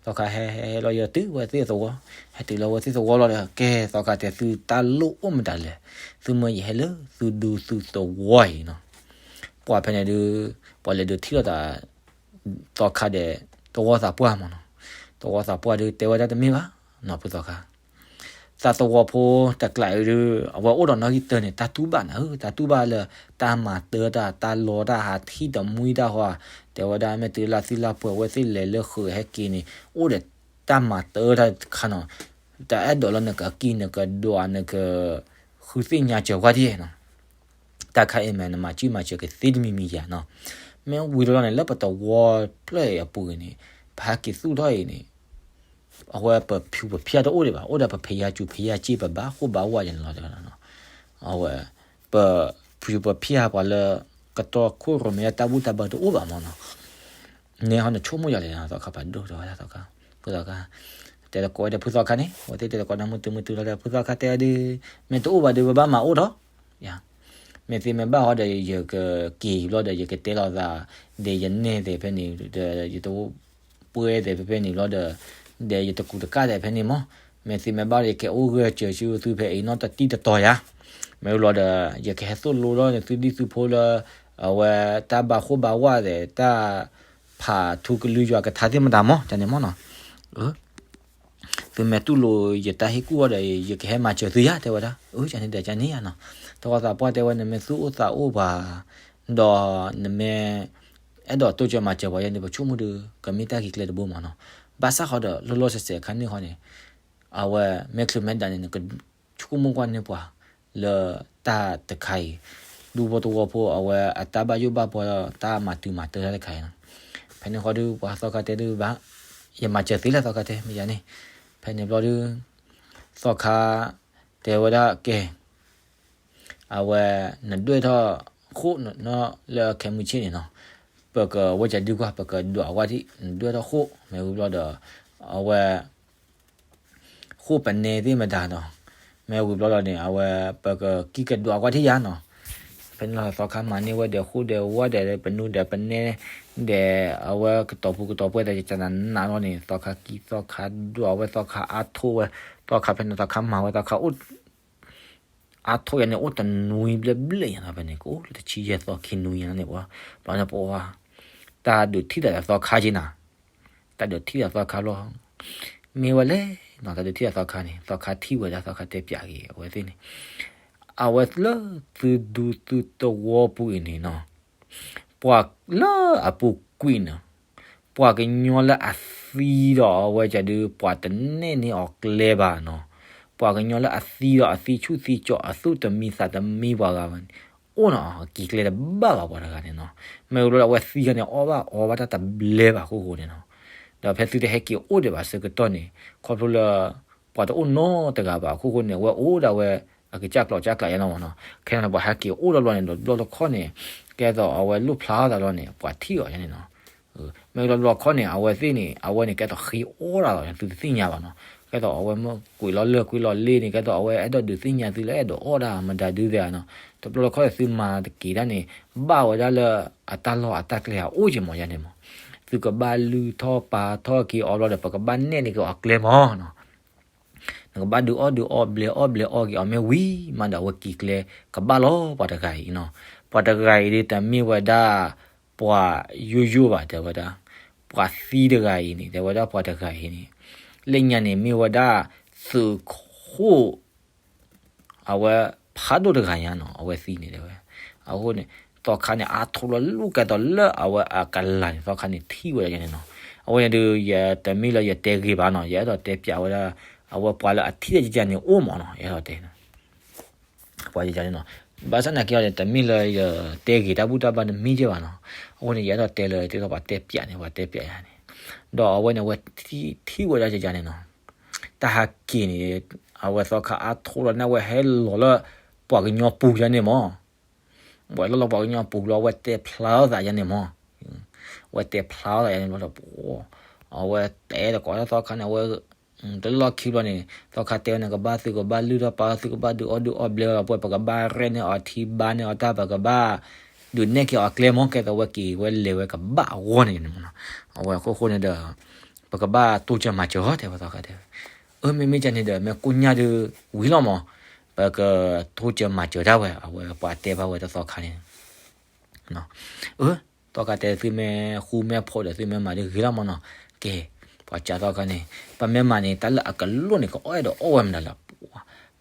သီခါဟဲဟဲဟဲလီၤ ယတုၤဝဲသ့ၣ်သဝီ, ဟဲတုၤလီၤဝဲသ့ၣ်သဝီလီၤဒီး ကဲသီခါတဲ သုတၢ်လိၣ်အိၣ်မတၤလဲၣ်, သုမၢယဟဲလၢသုဒူသုသဝီအံၤနီၤ. ပှၤဖဲန့ၣ်ဒုး ပှၤလဲၤဒုးထံၣ်လိာ်သး သီခါဒီး သဝီသးပှၢ်မးနီၤ. သဝီသးပှၢ်ဒုးတဲဝဲဒၣ်တမ့ၢ်ဘၣ်နီၤ ဖုသီခါ သးသဝီဖိတကျးအံၤဒုး အဝဲအိၣ်ဒီးနီၣ်ဂံၢ်တၢန့ၣ် တၢ်တူၢ်ဘၣ်နၤဧၢ, တၢ်တူၢ်ဘၣ်လၢ တၢ်မၤတၢ်တၢ် တၢ်လီတၢ်ဟးထံၣ်တမှံတၢ်ဟီ, တဲဝဲဒၣ် မ့ၢ်တုၤလၢသံလၢပှဲၤဝဲသ့ၣ်လဲၤလၢဃုာ်ဟဲက့ၤန့ၣ် အိၣ်ဒီးတၢ်မၤတၢ်တၢ်တခါနီၤ, တၢ်အဲၣ်ဒိးလၢနကကံၢ်နကဒွးနက ဃုသ့ၣ်ညါစၢၤဝဲဒၣ်နီၤ. တၢ်ခါအံၤမ့ၢ်နမၤစုမၤစၢၤကသ့တမံၤမံၤယါနီၤ. မ့ၢ်ဝံၤလီၤန့ၣ် လၢပသဝီဖျၢၣ်အံၤအပူၤန့ၣ် ပဟဲက့ၤသူၣ်ထီၣ်အံၤန့ၣ် အဝဲပဖုပဖၠၣ်တအိၣ်ဒံးဘၣ်, အိၣ်ဒီးပဖံးယါစူၤဖံးယါစ့ပဘၣ်ဃိၣ်ဘၣ်ဝါယါန့ၣ်လီၤ. အဝဲ ပဖုပဖၠၣ်ပှၤလၢ ကတီခိၣ်ရိၣ်မဲတၢ်ဘူၣ်တၢ်ဘါတအိၣ်ဘၣ်မးနီၤ. န့ၣ်ဟီနဆိကမိၣ်ယၤလဲၣ် သီခါပာ်ဒိၣ်တဲဝဲဒၣ်သီခါ, ဖုသီခါ တဲသကိးဝဲဒီးဖုသီခါန့ၣ် အဝဲသ့ၣ်တဲသကိးဒီးမုၢ်တုၤမုၢ်တုၤလီၤဒီး ဖုသီခါတဲဒုး မ့ၢ်တအိၣ်ဘၣ်ဒီး ပဘၣ်မၤအိၣ်ထီၣ်ယါ. မ့ၢ်သ့မ့ၢ်ဘၣ်ဟီဒီး ယကက့ၤဘျီဒီး ယကတဲလိာ်သး ဒီးယနဲၣ်သ့ၣ်ဖဲန့ၣ် ဒီးယတ ပှဲၤသ့ၣ်ဖဲဖဲန့ၣ်ဘျီဒီး ဒီးယတကူးတကၣ်သ့ၣ်ဖဲန့ၣ်မး, မ့ၢ်သ့မ့ၢ်ဘၣ်ဒီး ယကအိၣ်ဂၢၢ်စၢၤဆူသုဖဲအံၤနီတတံၢ်တတီၤယါ. မ့ၢ်လီၤဒီး ယကဟဲသိၣ်လိဒီးသုဒံၣ်သုဖိလၢ အဝဲတၢ်ဘၣ်ဃိၣ်ဘၣ်ဝါသ့ၣ် တၢ်ဖးထူကလုၢ်ယွၤကထါသ့ၣ်မတၤမး ကန့ၣ်မးနီၤ. သုမ့ၢ်တူၢ်လိာ်ယတၢ်ဟ့ၣ်ကူၣ်အီၤဒီး ယကဟဲမၤစၢၤသုယါ တဲဝဲဒၣ်. အၢ ကန့ၣ်ဒီးကန့ၣ်ယါနီၤ. သဝီသးပှၢ်တဲဝဲ နမ့ၢ်သူၣ်အိၣ်သးအိၣ်ပှၤ ဒီးနမ့ၢ် အဲၣ်ဒိးတိစၢၤမၤစၢၤပှၤယါန့ၣ် ပဆိကမိၣ်ဒီး ကမ့ၢ်တၢ်ဂ့ၤကျဲတဘိမးနီၤ. ဘၣ်ဆၣ်ဃီဒီး လီၤလီၤဆဲးဆဲးအခါန့ၣ်ဃီန့ၣ် အဝဲမ့ၢ်ချုးမ့ၢ်ဒၣ်န့ၣ် နကဆိကမိၣ်ကွၢ်န့ၢ်ပှၤ လၢတၢ်တခါအံၤ ဒူဖိသဝီဖိ အဝဲအတၢ်ဘၣ်ယိၣ်ဘၣ်ဘှီ တၢ်မၤတုၤမၤတၢ်တၢ်တခါအံၤနီၤ. ဖဲန့ၣ်ဃီဒီး ပှၤသီခါတဲဒုးဘၣ် ယမၤစၢၤသ့လၢသီခါတဲ မ့ၢ်ယါန့ၣ်. ဖဲန့ၣ်ဘျီဒုး သီခါတဲဝဲဒၣ်ကဲ အဝဲ နဒွဲၣ်ထီၣ်ဃိၣ်နီၢ်လၢခဲမုၢ်ဆ့ၣ်န့ၣ်နီၤ, ပကဝဲကဒုကွၢ် ပကဒွးကွၢ်ထံၣ် နဒွဲၣ်ထီၣ်ဃိၣ် မ့ၢ်ဝံၤဘျီဒီး အဝဲ ဃိၣ်ပနဲသ့ၣ်မတၤနီၤ, မ့ၢ်ဝံၤဘျီဒီးန့ၣ် အဝဲ ပကကံၢ်ကဒွးကွၢ်ထံၣ်ယါနီၤ. ဖ ဖဲန့ၣ်လီၤသီခါမၤန့ၢ်ဝဲဒီးဃိၣ်ဒီးဝါဒီးပနူဒီးပနဲ ဒီးအဝဲကတီၤပူၤကတီၤပှဲၤသးကနးနးလီၤန့ၣ် သီခါကံၣ်သီခါဒိၣ်အဝဲသီခါအါထိၣ်ဝဲ သီခါဖဲန့ၣ်သီခါမၤဝဲသီခါအိၣ် အါထိၣ်ယၤန့ၣ် အိၣ်တနွံဘျဲၣ်ဘျဲၣ်ညါနီၤ ဖဲန့ၣ် ကအိၣ်လၢတဆံယဲၢ်သီခံနွံညါန့ၣ်ပှၤ ဘျီန့ၣ်ပှၤ တၢ်ဒုးထံၣ်သးဒီးသီခါက့ၤနၤ တၢ်ဒုးထံၣ်သးသီခါလီၤ မ့ၢ်ဝဲလဲၣ်နီၤ တၢ်ဒုးထံၣ်သးသီခါန့ၣ် သီခါထံၣ်ဝဲဒၣ်သီခါတဲပၠးက့ၤ အဝဲသ့ၣ်န့ၣ် အဝဲလၢသုဒူသုသဝီပူၤအံၤန့ၣ်နီၤ ပှၤလၢအပူၤကွံာ်န့ၣ် ပှၤကညီလၢအသံဒီးအဝဲဒုး ပှၤတနဲၣ်န့ၢ်အီၤကျဲဘၣ်နီၤ ပှၤကညီလၢအသံဒီးအသံဆူၣ်သံကၠီ အသူၣ်တမံသးတမံပှၤဂၤန့ၣ် အိၣ်နီၤ က့ၤကျဲတဘၣ်ဘၣ်ပှၤတဂၤန့ၣ်နီၤ မ့ၢ်ဝံၤဘျီဒီးအဝဲသံခါန့ၣ် အီၣ်ဘၣ်အီဘၣ်တၢ်တဘျဲဘၣ်အခိၣ်ဃိန့ၣ်နီၤ ဒီးဖဲသုတဟဲက့ၤအိၣ်ဒံးဘၣ်ဆၢကတီၢ်န့ၣ် ခီဖျိလၢ ပှၤတအိၣ်နီတဂၤဘၣ်အခိၣ်ဃိန့ၣ် အဝဲအိၣ်ဒၣ်ဝဲ အကစၢ်ကျိးကစၢ်ကျးယါနီၤမ့ၢ်နီၤ ခဲန့ၣ် ပှၤဟဲက့ၤအိၣ်လီၤလီၤန့ၣ် ဒီးဘျီတခီန့ၣ် ကဲသိးအဝဲလိၣ်ဖျါထီၣ်သးလီၤန့ၣ် ပှၤထံၣ်အီၤယါန့ၣ်နီၤ မ့ၢ်လီၤဘျီခီန့ၣ် အဝဲသ့ၣ်န့ၣ် အဝဲန့ၣ်ကဲသိးဃ့အီၣ်တၢ်လီၤ သုတသ့ၣ်ညါဘၣ်နီၤ ကဲသိးအဝဲမ့ၢ်ကွံာ်လီၤလၢကွံာ်လီၤလ့န့ၣ် ကဲသိးအဝဲအဲၣ်ဒိးဒုးသ့ၣ်ညါသုလၢအဲၣ်ဒိးအီၣ်ဒၣ်မတၤဒုးသ့ၣ်ဧါနီၤ တဘျီတခီသုမၤတက့ၤတၢ်န့ၣ် ဘၣ်ဝဲဒၣ်လၢအတၢ်လီၢ်အတၢ်ကျဲအအိၣ်က့ၤမ့ၢ်ယါန့ၣ်မ့ၢ် သုကဘၣ်လုၢ်ထီၣ်ပာ်ထီၣ်က့ၤအီၤဘျီဒီး ပကဘၣ်နဲၣ်န့ၢ်က့ၤအီၤကျဲမ့ၢ်နီၤ နကဘၣ်ဒုးအီၣ်ဒုးအီဘျဲးအီၣ်ဘျဲးအီၣ်က့ၤအီၤမ့ၢ်ဝံၤမးဒီး အဝဲက့ၤကျဲကဘၣ်လီၤပှၤတဂၤအံၤနီၤ ပှၤတဂၤအံၤဒ်တမ့ၢ်ဝဲဒၣ် ပှၤယိယိဘၣ် တဲဝဲဒၣ် ပှၤသံတဂၤအံၤန့ၣ် တဲဝဲဒၣ်ပှၤတဂၤအံၤန့ၣ် လၢညါန့ၣ်မ့ၢ်ဝဲဒၣ် သုးခိၣ် အဝဲဖးဒိၣ်တဂၤညါနီၤ အဝဲသံန့ၣ်တဲဝဲ အဃိန့ၣ် သီခါန့ၣ် အါထိၣ်လီၤလူၤကဲသိးလၢအဝဲအကလၤန့ၣ် သီခါန့ၣ်ထံၣ်ဝဲဒၣ်န့ၣ်နီၤ အဝဲန့ၣ်ဒုး ယတမ့ၢ်လၢယတဲဂ့ၤဘၣ်နီၤ ယအဲၣ်ဒိးတဲပၠးဝဲဒၣ် အဝဲပှၤလၢအထံၣ်တၢ်ကကန့ၣ်အိၣ်မးနီၤ ယအဲၣ်ဒိးတဲ ပှၤယကန့ၣ်နီၤ ဘၣ်ဆၣ်သနာ်က့အီၤန့ၣ် တမ့ၢ်လၢယတဲဂ့ၤတၢ်ဘူၣ်တၢ်ဘါတမံၤကဲဘၣ်နီၤ အဃိန့ၣ် ယအဲၣ်ဒိးတဲလၢ တဲသိးပှၤတဲပၠးန့ၣ် ပှၤတဲပၠးယၤန့ၣ် ဒီးအဝဲန့ၣ် အဝဲထံၣ်ဝဲဒၣ်ယၤန့ၣ်နီၤ တၢ်ဟးက့ၤန့ၣ် အဝဲသီခါအါထိၣ်လီၤန့ၣ် အဝဲဟဲလီၤလၢ ပှၤကညီပူၤယၤန့ၣ်မး ဝဲလီၤလီၤပှၤကညီပူၤလီၤ အဝဲတဲဖျါထီၣ်သးယၤန့ၣ်မး အဝဲတဲဖျါထီၣ်သးယၤန့ၣ်ဘျီဒီး အဝဲတဲတကိးလၢသီခါန့ၣ် အဝဲ တလီၢ်ခံဘျီန့ၣ် သီခါတဲဝဲန့ၣ် ကဘၣ်သုကဘၣ်လုၢ်ထီၣ်ပာ်ထီၣ် သုကဘၣ်ဒုးအီၣ်ဒုးအီဘျဲလီၤပှဲၤ ပကဘၣ်ရဲၣ်န့ၢ်အီၤထံဘါန့ၢ်အီၤတၢ် ပကဘၣ် ဒုးနဲၣ်က့ၤအီၤကျဲမး ကဲသိးဝဲက့ၤဝဲလဲၤဝဲကဘၣ်အဂီၢ်န့ၣ်မးနီၤ အဝဲအခိၣ်ဃိန့ၣ်ဒီး ပကဘၣ်တိစၢၤမၤစၢၤအီၤ တဲဝဲသီခါတဲဝဲ အၢ မ့မ့ၢ်ကန့ၣ်ဒီး မ့ၢ်ကိၣ်ညါဒုးဝံၤလီၤမး ပကတိစၢၤမၤစၢၤတၢ်ဝဲ အဝဲပှၤတဲဘၣ်ဝဲတသီခါန့ၣ် အၢ သီခါတဲ သုမ့ၢ်ဃူမ့ၢ်ဖိးဒီး သုမ့ၢ်မၤဒ်ဂ့ၤလီၤမးနီၤ ကဲ ပှၤစံးသီခါန့ၣ် ပမ့ၢ်မၤန့ၣ် တၢ်လၢအကလိၣ်န့ၣ် ကအီၣ်အဲၣ်ဒိးအီၣ်ဝဲမနုၤလဲၣ်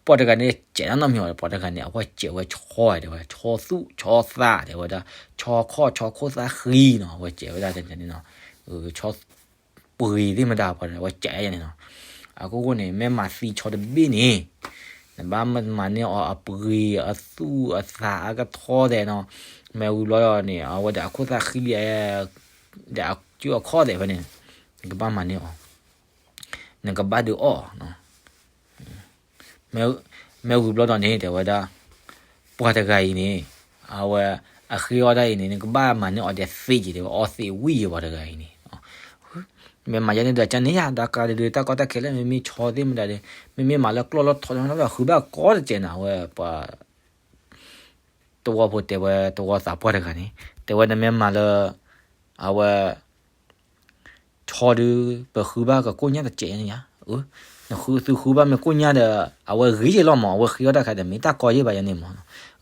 ပှၤတဂၤန့ၣ် စဲးတၢ်နီတမံၤဘၣ် ပှၤတဂၤန့ၣ် အဝဲစဲးဝဲဆီတဲဝဲ ဆီသူၣ်ဆီသးတဲဝဲဒၣ် ဆီခီၣ်ဆီခိၣ်သၣ်ဃံနီၤ အဝဲစဲးဝဲဒၣ်န့ၣ်နီၤ ဆီ ပှ့ၤသ့ၣ်မတၤပှၤန့ၣ် အဝဲစံးယၤန့ၣ်နီၤ အခိၣ်ဃိန့ၣ် မ့ၢ်မၤသံဆီတဘ့ၣ်န့ၣ် နဘၣ်မၤန့ၢ်အီၤအပှ့ၤအသူၣ်အသးအကထီသဲးနီၤ မ့ၢ်ဝံၤဘျီဒီးန့ၣ် အဝဲဒီးအခိၣ်သၣ်ဃံလံ ဒီးအစုအခီၣ်သဲးဖဲန့ၣ် နကဘၣ်မၤန့ၢ်အီၤ နကဘၣ်ဒုးအီၣ် မ့ၢ်ဝံၤဘျီဒီးန့ၣ် တဲဝဲဒၣ် ပှၤတဂၤအံၤန့ၣ် အဝဲ အဃ့အီၣ်တၢ်အံၤန့ၣ် နကဘၣ်မၤန့ၢ်အီၤဒီးသ့က့ၤ တဲဝဲ အီသ့ဝံၣ်ယံၤပှၤတဂၤအံၤန့ၣ် မ့ၢ်မၤယဲန့ၣ်ဒီး ကန့ၣ်ယၤ တၢ်ကါဒုး တၢ်ကီတၢ်ခဲလၢာ် မ့မ့ၢ်ဆီသ့ၣ်မတၤဒီး မ့မ့ၢ်မၤလၢကျီၢ်လၢထီဒီး ဃုဘၣ်ကီတစဲးန့ၣ် အဝဲပှၤ သဝီဖိတဲဝဲ သဝီသးပှၢ်တဂၤန့ၣ် တဲဝဲ နမ့ၢ်မၤလၢ အဝဲ ဆီဒုး ပဃုဘၣ်ကကိၣ်ညါတစဲးန့ၣ်ယါ နဃု သုဃုဘၣ်မ့ၢ်ကိၣ်ညါဒီး အဝဲဂ့ၤယဲလီၤမး အဝဲဃ့အီၣ်တၢ်ခါဒီး မ့ၢ်တၢ်ကီယဲၢ်ဘၣ်ယဲန့ၣ်မး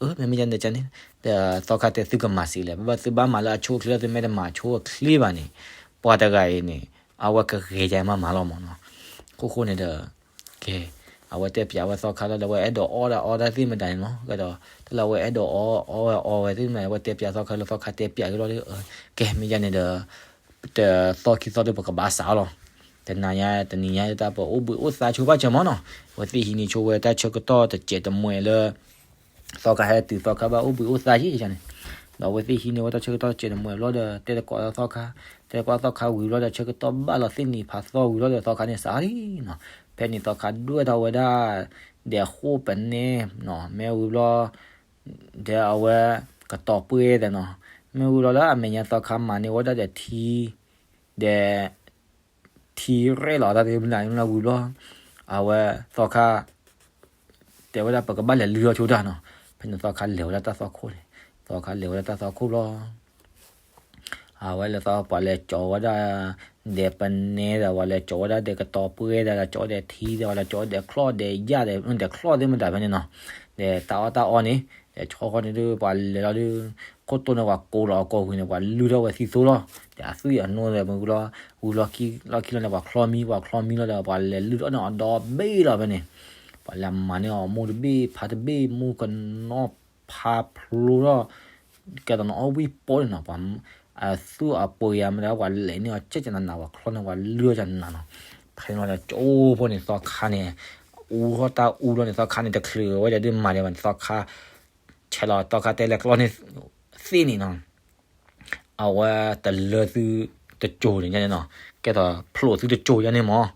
အၢ မ့မ့ၢ်ယဲန့ၣ်န့ၣ် ဒီးသီခါတဲသုကမၤစံးလဲၣ် ဘၣ်ဘၣ်သုဘၣ်မၤလၢအဆိအချ့လၢသုမ့ၢ်တမၤဆိအချ့ဘၣ်န့ၣ် ပှၤတဂၤအံၤန့ၣ် အဝဲကဂ့ၤယဲမးမးလီၤမးနီၤ ခိၣ်ဃိန့ၣ်ဒီး ကဲ အဝဲတဲပၠးဝဲသီခါလၢ လၢအဝဲအဲၣ်ဒိးအီၣ်ဒၣ်အီဒၣ်သ့ၣ်မတၤန့ၣ်နီၤ ကဲဒီး တၢ်လၢအဝဲအဲၣ်ဒိးအီအီဝဲအီဝဲသ့ၣ်မတၤ အဝဲတဲပၠးသီခါလၢသီခါတဲပၠးက့ၤလီၤဒီး ကဲ မ့ၢ်ယဲန့ၣ်ဒီး တသီခံသီဒီးပကဘၣ်စးအီၤလီၤ တနၤညါတနံၤညါတၢ်ပအိၣ်ဘှံးအိၣ်သါဆိဘၣ်စၢၤမးနီၤ အဝဲသ့ၣ်ဟံးန့ၢ်ဆိဝဲတၢ်ဆၢကတီၢ်တစဲးတမှဲၤလၢ သီခါဟဲတုၤသီခါဘၣ်အိၣ်ဘှံးအိၣ်သါယဲၢ်ယဲၢ်န့ၣ် ဒီးအဝဲသ့ၣ်ဟံးန့ၢ်ဝဲတၢ်ဆၢကတီၢ်တစဲးတမှဲၤဘျီဒီး တဲသကိးသီခါ တဲသကိးသီခါဝံၤဘျီဒီး ဆၢကတီၢ်ဘၣ်လီၤသ့ၣ်နံၤဖးသီဝံၤဘျီဒီး သီခါန့ၣ်စးလံနီၤ ဖဲန့ၣ်သီခါဒွဲၣ်ထီၣ်ဝဲဒၣ် ဒီးဃိၣ်ပနဲနီၤ မ့ၢ်ဝံၤဘျီ ဒီးအဝဲ ကတီၤပှဲၤသဲးနီၤ မ့ၢ်ဝံၤဘျီလၢအမဲာ်ညါသီခါမၤန့ၢ်ဝဲဒၣ်ဒီးထံ ဒီး ထံရဲၣ်လီၤတၢ်သ့ၣ်မနုၤမနုၤဝံၤဘျီ အဝဲသီခါ တဲဝဲဒၣ်ပကဘၣ်လဲၤလုၢ်ထီၣ်ဆိတၢ်နီၤ ဖဲန့ၣ်သီခါလဲၤဝဲဒၣ်တၢ်သီခိၣ်န့ၣ် သီခါလဲၤဝဲဒၣ်တၢ်သီခိၣ်ဘျီ အဝဲလဲၤသီ ပှၤလဲၤကၠီၤဝဲဒၣ် ဒဲးပနဲဒီး ပှၤလဲၤကၠီၤဝဲဒၣ်ဒဲးကတီၤပှဲၤဒီး ကၠီၤဝဲဒဲးထံဒီး ပှၤလဲၤကၠီၤဝဲဒဲးချီၣ်ဒဲးယၣ်ဒီး ဒဲးချီၣ်သ့ၣ်မတၤဖဲန့ၣ်နီၤ, ဒဲးတၢ်အီၣ်တၢ်အီန့ၣ် ဒဲးဆီဃီန့ၣ်ဒုး ပှၤလဲၤလီၤဒုး ခိၣ်တိၢ်န့ၣ် ပှၤကိးလီၤအကိာ်ဝံၤန့ၣ် ပှၤလုၢ်ထီၣ်ဝဲသံသိလီၤ, ဒီးအသွံၣ်အနိဒီးမုၢ်လီၤ ဝံၤလီၢ်ခံလီၢ်ခံလီၤန့ၣ် ပှၤချီမံ ပှၤချီမံလီၤဒီး ပှၤလဲၤလုၢ်ထီၣ်န့ၣ်အီၤဒီဘ့ၣ်လီၤဖဲန့ၣ်, ပှၤလဲၤမၤန့ၢ်အီၤမိၢ်တဘ့ၣ်ဖါတဘ့ၣ် မိၢ်ကနီၢ်ဖါဖျိထီၣ် ကဲသိးန့ၣ်အီၣ်ဝံၣ်ပိန့ၣ်နီၤ, ပှၤအသူၣ်အပှ့ၤယၤမတၤ ပှၤလဲၤန့ၢ်အီၤကဲကနၤနၤ ပှၤချီန့ၣ် ပှၤလုၢ်အီၤကနၤနီၤ, ဖဲန့ၣ်လီၤဒီး ကၠိဖိန့ၣ်သီခါန့ၣ် အူထီၣ်တၢ်အူလီၤန့ၣ် သီခါန့ၣ် တချုးဝဲဒၣ်ဒုးမၤဒံးဘၣ်န့ၣ် သီခါ ဆဲးလီၤသီခါတဲလၢကျီန့ၣ်သ့ၣ်န့ၣ်နီၤ အဝဲတလၢသုတစိၤန့ၣ်ညါန့ၣ်နီၤ, ကဲသိးဖျိးသုတစိၤယါန့ၣ်မး,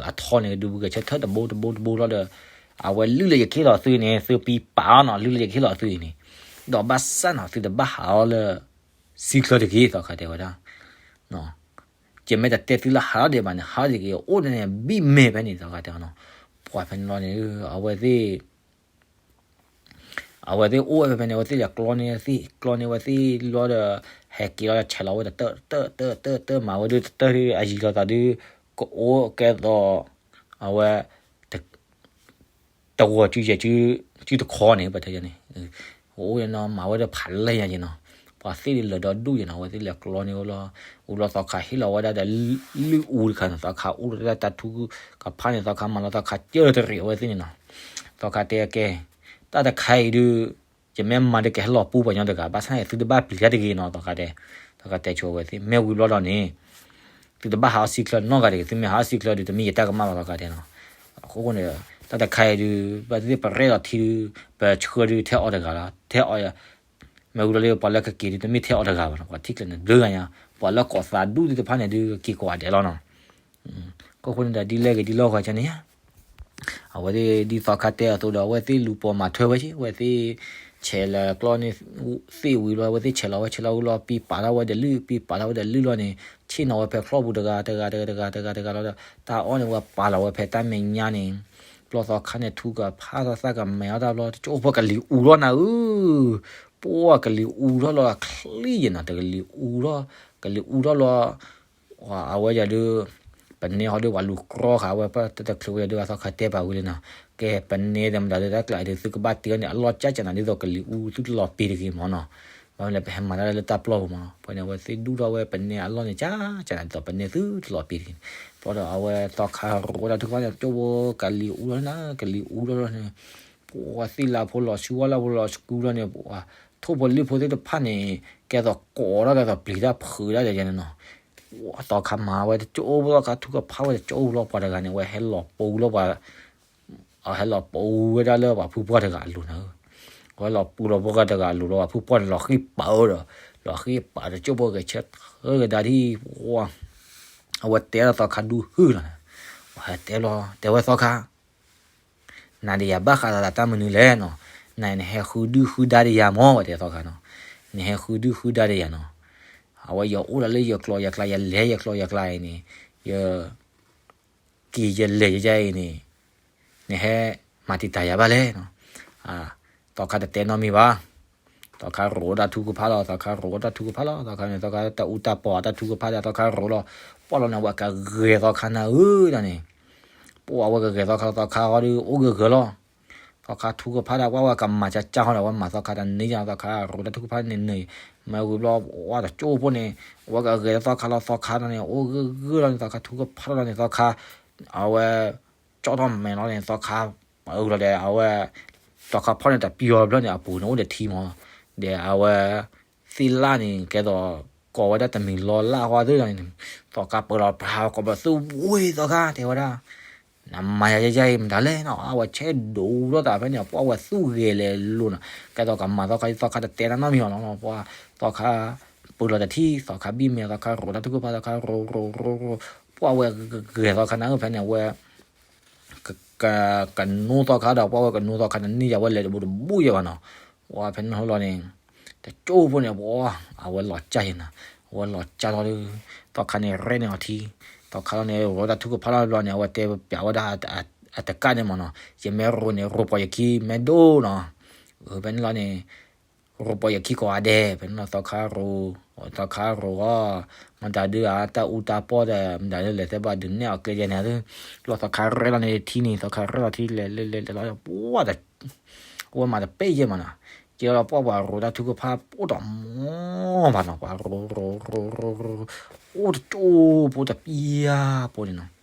အထီန့ၣ် ဒုးပူၤကဲဆၢထၢၣ်တဘိတဘိတဘိလီၤဒီး အဝဲလုၢ်လၢယခ့ၣ်လီၤသုန့ၣ် သုပံပာ်အီၤနီၤ လုၢ်လၢယခ့ၣ်လီၤသုန့ၣ်, ဒီးဘၣ်ဆၣ်နီၤ သုတဘၣ်ဟးအီၤလၢ စံချၢတဂ့ၤ သီခါတဲဝဲဒၣ် ယမ့ၢ်တတဲသုလၢဟးထီၣ်ဒံးဘၣ်န့ၣ် ဟးထီၣ်ဒံးက့ၤ အိၣ်န့ၣ်န့ၣ် ဘံၣ်မဲာ်ဖဲန့ၣ် သီခါတဲအီၤနီၤ, ပှၤဖဲန့ၣ်လီၤန့ၣ် အဝဲသ့ၣ် အဝဲသ့ၣ်အိၣ်ဝဲဖဲဖဲန့ၣ် အဝဲသ့ၣ်လဲၤကျီန့ၢ်သ့ၣ် ကျီန့ၢ်ဝဲသ့ၣ်လီၤဒီး ဟဲက့ၤလီၤဒီး ဆဲးလီၤဝဲဒီး တၢၢ်တၢၢ်တၢၢ်တၢၢ်တၢၢ် မၤဝဲဒုးတၢၢ်ဒုး အယံၤလီၤသးဒုး ကအိၣ်ကဲသိး အဝဲ တဂီၤစုယဲၢ်စု စုတခီန့ၣ် ပတဲယၤန့ၣ် ကအိၣ်ယနီၤ မၤဝဲဒီးဖးလဲၢ်ညါယနီၤ, ပှၤသ့ၣ်ဒုးလၢာ်ဒီဒူၣ်ယနီၤ အဝဲသ့ၣ်လဲၤကျီန့ၢ်ဝဲလီၤ, ဝံၤလီၤသီခါဟ့ၣ်လီၤဝဲဒၣ်ဒီး လုၢ်အူတခါန့ၣ် သီခါအူလီၤတၢ်တၢ်ထူကဖၣ်န့ၣ် သီခါမၤလီၤသီခါကၢၢ်တရံးအဝဲသ့ၣ်န့ၣ်နီၤ, သီခါတဲကဲ တၢ်တခါအံၤဒုး ယမ့ၢ်မၤဒုးကဟဲလီၤပူၤပှၤညီတဂၤ ဘၣ်ဆၣ်န့ၣ် သုတဘၣ်ပျံၤတၢ်တဂ့ၤနီၤ သီခါတဲ, သီခါတဲဆိဝဲသ့ၣ် မ့ၢ်ဝံၤဘျီဒီးန့ၣ် သုတဘၣ်ဟးအီၣ်စံချၢနီတဂၤတဂ့ၤ သုမ့ၢ်ဟးအီၣ်စံချၢဒုး တမ့ၢ်ယတၢ်ကမၣ်ဘၣ် သီခါတဲနီၤ, အဃိန့ၣ် တၢ်တခါအံၤဒုး ဘၣ်သ့ၣ်သ့ၣ်ပရဲၣ်လီၤထံဒုး ပဆှၢဒုးထဲအီၤတဂၤလီၤ ထဲအီၤ မ့ၢ်ဝံၤလီၤလၢပှၤလၢကက့ၤဒုး တမ့ၢ်ထဲအီၤတဂၤဘၣ်နီၤ ပှၤထံၣ်ကျဲန့ၣ်ဘျုးဂၤညါ ပှၤလၢကီၢ်သးဒူၣ်သ့ၣ်တဖၣ်န့ၣ်ဒုး က့ၤကိးဂၤဒဲးလီၤနီၤ, ကီၢ်ဖိန့ၣ်ဒီးဒ်လဲၣ်ဂ့ၤဒ်လဲၣ်ဂ့ၤန့ၣ် အဝဲသ့ၣ်ဒ်သီခါတဲအသိးဒီး အဝဲသ့ၣ်လူၤပိာ်မၤထွဲဝဲက့ အဝဲသ့ၣ်ဆဲးလီၤကျီန့ၢ်သ့ၣ်ဝံၤလီၤ အဝဲသ့ၣ်ဆဲးလီၤဝဲဆဲးလီၤဝံၤလီၤ ပံပာ်ထီၣ်ဝဲဒီးလုၢ် ပံပာ်ထီၣ်ဝဲဒီးလုၢ်လီၤန့ၣ် ဆ့ၣ်နီၤဝဲဖဲချီၣ်ပူၤတဂၤတဂၤတဂၤတဂၤတဂၤတဂၤလီၤဒီး တၢ်အီၣ်န့ၣ်ဝဲပာ်လီၤဝဲဖဲတၢ်မဲာ်ညါန့ၣ် ဘျီသီခါန့ၣ် ထူကဖၣ်သီသၣ်ကမဲာ်အီၣ်တၢ်ဘျီ တကၠိဖိကလံၤအူထီၣ်နၤဧၢ, ပှၤကလံၤအူထီၣ်လီၤအချံယနီၤ တကလံၤအူထီၣ် ကလံၤအူထီၣ်လီၤ အဝဲယၤဒုး ပနဲဟီဒုး ပှၤလူၤကြီဃာ်ဝဲ ပတတချုးဝဲယၤဒုး အသီခါတဲပာ်ဝံၤလံနီၤ, ကဲပနဲဒီးမတၤဒုး တၢ်ကျးအံၤဒုး သုကဘၣ်တ့အီၤန့ၣ် အလီၢ်ကၠၢ်ကၠးနၤဒ်သိးကလံၤအူ သုတလီၤပံၤတဂ့ၤမးနီၤ, ဘၣ်မနုၤလဲၣ် ပဟဲမၤတၢ်လၢတၢ်ပျီပူၤမးနီၤ, ဖဲန့ၣ် အဝဲသ့ၣ်ဒူၣ်ထီၣ်ဝဲပနဲအလီၢ်န့ၣ် ကၠၢ်ကၠးနၤဒ်သိးပနဲသုတလီၤပံၤတဂ့ၤ, ဘျီဒီးအဝဲသီခါရိးဝဲဒၣ်ထုကဖၣ်န့ၣ် ကၠိဖိကလံၤအူထီၣ်နၤ ကလံၤအူထီၣ်န့ၣ် ပှၤသ့ၣ်လၢဖိလီၤဆူဝၣ်လၢဖိလီၤဆူလီၤန့ၣ် ပှၤ ထိၣ်ဖိလံၣ်ဖိသ့ၣ်တဖၣ်န့ၣ် ကဲသိးကိးထီၣ် ကဲသိးပျံၤတၢ်ဖုးတၢ်ဒီးယဲန့ၣ်နီၤ, သီခါမၤဝဲတကၠိဖိ သီခါထုကဖၣ်ဝဲတကၠိဖိလီၤ ပှၤတဂၤန့ၣ် အဝဲဟဲလီၤပူၤလီၤပှၤ အဟဲလီၤပူၤဝဲဒၣ်လၢပှၤဖုပှၢ်တဂၤအလိၤနၤဧၢ, အဝဲလီၤပူၤလီၤပှၤတဂၤအလိၤလီၤ ပှၤဖုပှၢ်န့ၣ်လီၤဃံပာ်အၢဒီး လီၤဃံပာ်တကၠိဖိဂဲၤဆၢထၢၣ်ကဒါဒ် အဝဲတဲဒီးသီခါဒူဟုၣ်လီၤန့ၣ်, ပှၤဟဲတဲလီၤ တဲဝဲသီခါ နၤဒီးယၤဘၣ်ဃးဒီးတၢ်မနုၤလဲၣ်နီၤ, နၤနဟဲဃုဒုၣ်ဃုဒါဒီးယၤမး ဝဲတဲသီခါနီၤ, နဟဲဃုဒုၣ်ဃုဒါဒီးယၤနီၤ, အဝဲယအိၣ်ဒၣ်လၢယကျိၤယကျါ ယလဲၤယကျိၤယကျါအံၤန့ၣ် ယ က့ၤယလဲၤယယဲအံၤန့ၣ် နဟဲမၤတံာ်တာ်ယၤဘၣ်လဲၣ်နီၤ, သီခါတတဲနီတမံၤဘၣ်, သီခါရိးတၢ်ထုကဖၣ်လီၤ သီခါရိးတၢ်ထုကဖၣ်လီၤ သီခါန့ၣ် သီခါတၢ်အူတၢ်ပီၢ်တၢ်ထုကဖၣ်ဒီး သီခါရိးလီၤ, ပှၢ်လီၤန့ၣ် အဝဲကဂဲၤသီခါနၤဧၢဒီးန့ၣ်, ပှၢ်အဝဲကဂဲၤသီခါ သီခါဟီဒုးအိၣ်ဂၢၢ်ဂၢၢ်လီၤ, သီခါထုကဖၣ်ဒီး ပှၢ်ဝဲကမၤကၢ်ကၢ်ဟီဒီး အဝဲမၤသီခါတန့ၢ်ယၤ သီခါရိးတၢ်ထုကဖၣ်န့ၣ်န့ၣ်, မ့ၢ်ဝံၤဘျီ ပှၢ်တကၠိဖိန့ၣ် အဝဲကဂဲၤသီခါလီၤ သီခါန့ၣ် အိၣ်ဂၢၢ်ဂၢၢ်လီၤန့ၣ် သီခါထုကဖၣ်လီၤန့ၣ် သီခါ အဝဲ ကၠီၣ်ထီၣ်မဲာ်လီၤန့ၣ် သီခါပၢလီၤဒီး အဝဲ သီခါဖီၣ်န့ၣ်တပျီၤဘျီန့ၣ် အပူၤန့ၣ်အိၣ်ဒီးထံမး, ဒီးအဝဲ သ့ၣ်လၣ်န့ၣ် ကဲသိး ကိးဝဲဒၣ်တမံၤလီၤလၢ်ဃီသ့ၣ်န့ၣ် သီခါပၢလီၤ ပှၤကိးဘျီ သုဝ့ၢ်သီခါ တဲဝဲဒၣ် နမၤယၤယဲယဲအံၤမတၤလဲၣ်နီၤ အဝဲဆဲးဒိးထီၣ်သးဖဲန့ၣ် ပှၢ်ဝဲသူၣ်ဂဲၤလဲၤလိၤနီၤ ကဲသိးကမၤသီခါ သီခါတတဲတၢ်နီတမံၤအီၤလီၤနီၤ ပှၢ်သီခါ ပၢလီၤတထံၣ် သီခါဘံၣ်မဲာ် သီခါရိးတၢ်ထုကဖၣ် သီခါရိးရိးရိးရိး ပှၢ်ဝဲဂဲၤသီခါနၤဧၢ ဖဲန့ၣ် အဝဲ ကနိသီခါဒီး ပှၢ်ဝဲကနိသီခါတန့ၢ်ယၤ ဝဲလဲၤတဘူးတဘူးယဲဘၣ်နီၤ ပှၢ်ဖဲန့ၣ်လီၤန့ၣ် တကၠိဖိန့ၣ် ပှၢ် အဝဲလီၤကၢ်ယဲနၤ အဝဲလီၤကၢ်ထီၣ်ဒီး သီခါန့ၣ် ရဲၣ်န့ၢ်အီၤထံ သီခါလီၤန့ၣ် ရိးတၢ်ထုကဖၣ်လီၤဘျီန့ၣ် အဝဲတဲပျးဝဲဒၣ် အတကၣ်န့ၣ်မးနီၤ ယမ့ၢ်ရိးန့ၣ် ရိးပှၤယခံမ့ၢ်ဒိၣ်နီၤ ဖဲန့ၣ်လီၤန့ၣ် ရိပီယခံကိးဂၤဒဲး ဖဲန့ၣ်လီၤ သီခါရိၤ, သီခါရိၤအီၤ, မတၤဒုးဧါ တၢ်အူတၢ်ပီၢ်ဒီး မတၤဒုးလဲၤသဲဘၣ်ဒုးနဲၣ်အီၤကျဲယဲန့ၣ် လီၤသီခါရဲၣ်လီၤန့ၣ်ထံန့ၣ် သီခါရဲၣ်လီၤထံလဲၤလဲၤလဲၤလဲၤလီၤ ပှၤ အဝဲမၤတပဲၢ်ယဲၢ်မးနီၤ, ကဲလီၤပှၢ်ပှၤရိၤတၢ်ထုကဖၣ် အိၣ်တမီၤဘၣ်နီၤ ပှၤရိၤရိၤရိၤရိၤရိၤ အိၣ်တကၠိၢ်ဖိတပျၢ်ဖိန့ၣ်နီၤ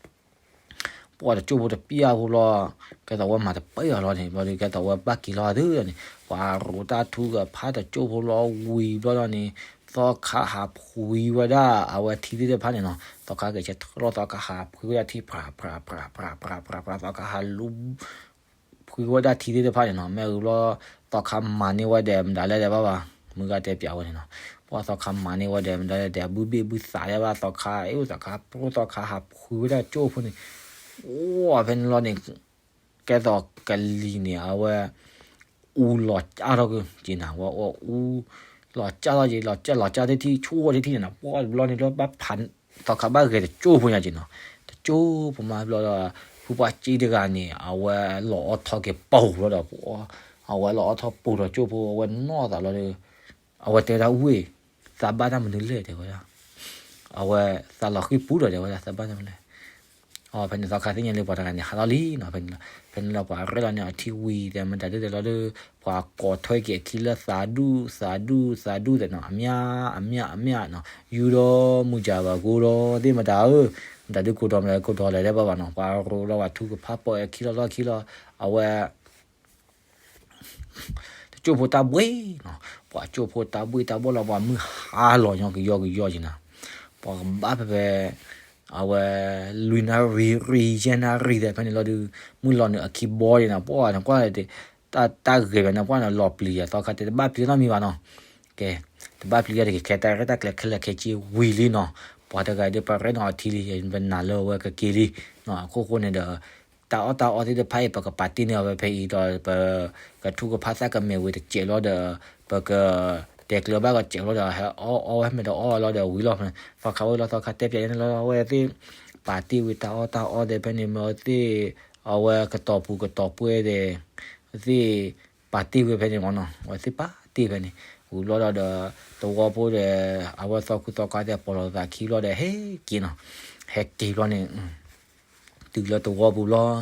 ပှၤတကၠိၢ်ဖိတပျၢ်ဖိလီၤ, ကဲသိးဝဲမၤတပဲၢ်အီၤလီၤန့ၣ် ဘျီဒုးကဲသိးဝဲဘၣ်က့ၤလီၤဒုးန့ၣ် ပှၤရိၤတၢ်ထုကဖၣ်တကၠိၢ်ဖိလီၤဝံၤဘျီလီၤန့ၣ် သီခါဟးဖှံဝဲဒၣ်အဝဲထံသ့ၣ်တဖၣ်န့ၣ်နီၤ, သီခါကဆဲးထီၣ်လီၤ သီခါဟးဖှံဝဲဒၣ်ထံ ဖြးဖြးဖြးဖြးဖြးဖြး သီခါဟးလူ ဖှံဝဲဒၣ်ထံသ့ၣ်တဖၣ်န့ၣ်နီၤ, မ့ၢ်အဘျီ သီခါမၤန့ၢ်ဝဲဒီးမတၤလဲၣ်ဒဲးဘၣ်ဘၣ်, မုၢ်ဂၤတဲပျးဝဲန့ၣ်နီၤ, ပှၤသီခါမၤန့ၢ်ဝဲဒီးမတၤလဲၣ်ဒဲး ဘုဘ့ၣ်ဘုသးဒဲးဘၣ် သီခါ အ့ၣ်အိၣ်သီခါ ပှၤသီခါဟးဖှံဝဲဒၣ်ကၠိၢ်ဖိန့ၣ်, အိၣ်ဖဲန့ၣ်လီၤန့ၣ် ကဲသိးကလံၤန့ၣ် အဝဲ အူလီၤကၠၢ်ထီၣ်က့ၤက့ၤနၤဝဲ အူ လီၤကၠၢ်ထီၣ်က့ၤ လီၤကၠၢ်လီၤကၠၢ်တထံၣ် ဆိၣ်တထံၣ်န့ၣ်နီၤ, ပှၤတဘျီန့ၣ်ဘျီဘၣ်ဖး သီခါဘၣ်ဂဲၤတကၠိၢ်ဖိညါက့ၤနီၤ, တကၠိၢ်ဖိမးဘျီဒီး ဖုပှၢ်စ့တဂၤန့ၣ် အဝဲလီၤအီၣ်ထီၣ်က့ၤပူၤလီၤဒီး အဝဲလီၤအီၣ်ထီၣ်ပူၤဒီးကၠိၢ်ဖိ အဝဲနီၢ်သးလီၤဒီး အဝဲတဲဝဲဒၣ်ဝ့ၢ် သးဘၣ်တၢ်မနုၤလဲၣ်တဲဝဲဒၣ် အဝဲသးလီၤဃံပူၤဒီးတဲဝဲဒၣ် သးဘၣ်တၢ်မနုၤလဲၣ်, အဖဲန့ၣ်သီခါသ့ၣ်ညါလံ ပှၤတဂၤန့ၣ် ဟးထီၣ်လံနီၤ, ဖဲန့ၣ်လီၤ ဖဲန့ၣ်လီၤပှၤရဲၣ်လီၤန့ၣ်အထံဝံၤ တဲမတၤဒုးတဲလီၤဒီး ပှၤကိးထွဲက့ၤအခံလၢသးဒူၣ် သးဒူၣ် သးဒူၣ်သ့ၣ်နီၤ, အမျၢ် အမျၢ် အမျၢ်နီၤ, ယူၢ်ဒီးမုၢ်ကၢဘၣ်ကိဒီးသ့ၣ်မတၤဧၢ, မတၤဒုးကိးဒီးမတၤကိးဒီးလဲၤဒဲးဘၣ်ဘၣ်နီၤ, ပှၤရိၤလီၤပှၤထုကဖၣ်ပိာ်အခံလီၤလီၢ်ခံလီၤ, အဝဲ တကၠိၢ်ဖိတၢ်ဘှ့ၣ်နီၤ, ပှၤကၠိၢ်ဖိတၢ်ဘှ့ၣ်တၢ်ဘှီၣ်လီၤ ပှၤမုၢ်ဟါလီၤညီကယီကယီက့ၤနၤ, ပှၤကဘၣ်ဖဲဖဲ အဝဲ လွံၢ်နၣ်ရံၣ် ရံၣ်ယဲၢ်နၣ်ရံၣ်သဲဖဲန့ၣ်လီၤဒုး မုၢ်လီၤနုာ်အခံဘီယ့ၤနၤ ပှၤနကွၢ် တၢ်တၢ်ဂဲၤဖဲန့ၣ် ပှၤနလီၤပျံၤယၤ သီခါတဲတဘၣ်ပျံၤနီတမံၤဘၣ်နီၤ, ကဲ တဘၣ်ပျံၤယၤတက့ၤ ခဲတၢ်ရဲၣ်တၢ်ကျဲၤခဲလၢာ်ခဲဆ့ဝံၤလံနီၤ, ပှၤတဂၤဒုးပှၤရဲၣ်နီၤအထံလံ ပနာ်လၢအဝဲကက့ၤလံ, အခိၣ်ဃိန့ၣ်ဒီး တၢ်အီၣ်တၢ်အီသ့ၣ်တဖၣ်အံၤ ပကပာ်တ့ၢ်န့ၢ်အီၤဝဲဖဲအံၤဒီး ပကထုကဖၣ်သၣ်ကမဲာ်ဝံၤတစဲးလီၤဒီး ပက တဲကျၢၤဘၣ်ကစဲးလီၤဒီး ဟဲအီၣ်အီၣ်ဝဲမ့ၢ်တအီၣ်လီၤဒီးဝံၤလီၤ, သီခါဝဲလီၤ သီခါတဲပျးန့ၣ်လီၤ အဝဲသ့ၣ် ပာ်တ့ၢ်ဝံၤတၢ်အီၣ်တၢ်အီသ့ၣ်ဖဲန့ၣ်မ့ၢ်သ့ၣ် အဝဲကတီၤပူၤကတီၤပှဲၤသ့ၣ် သ့ၣ် ပာ်တ့ၢ်ဝဲဖဲန့ၣ်မ့ၢ်နီၤ အဝဲသ့ၣ်ပာ်တ့ၢ်ဖဲန့ၣ် ဝံၤဘျီဒီး သဝီဖိဒီး အဝဲသီခူသီခါသ့ၣ် ပိာ်လီၤသးခံဘျီဒီး ဟဲက့ၤနီၤ, ဟဲက့ၤဘျီန့ၣ် တုၤလၢသဝီပူၤလီၤ,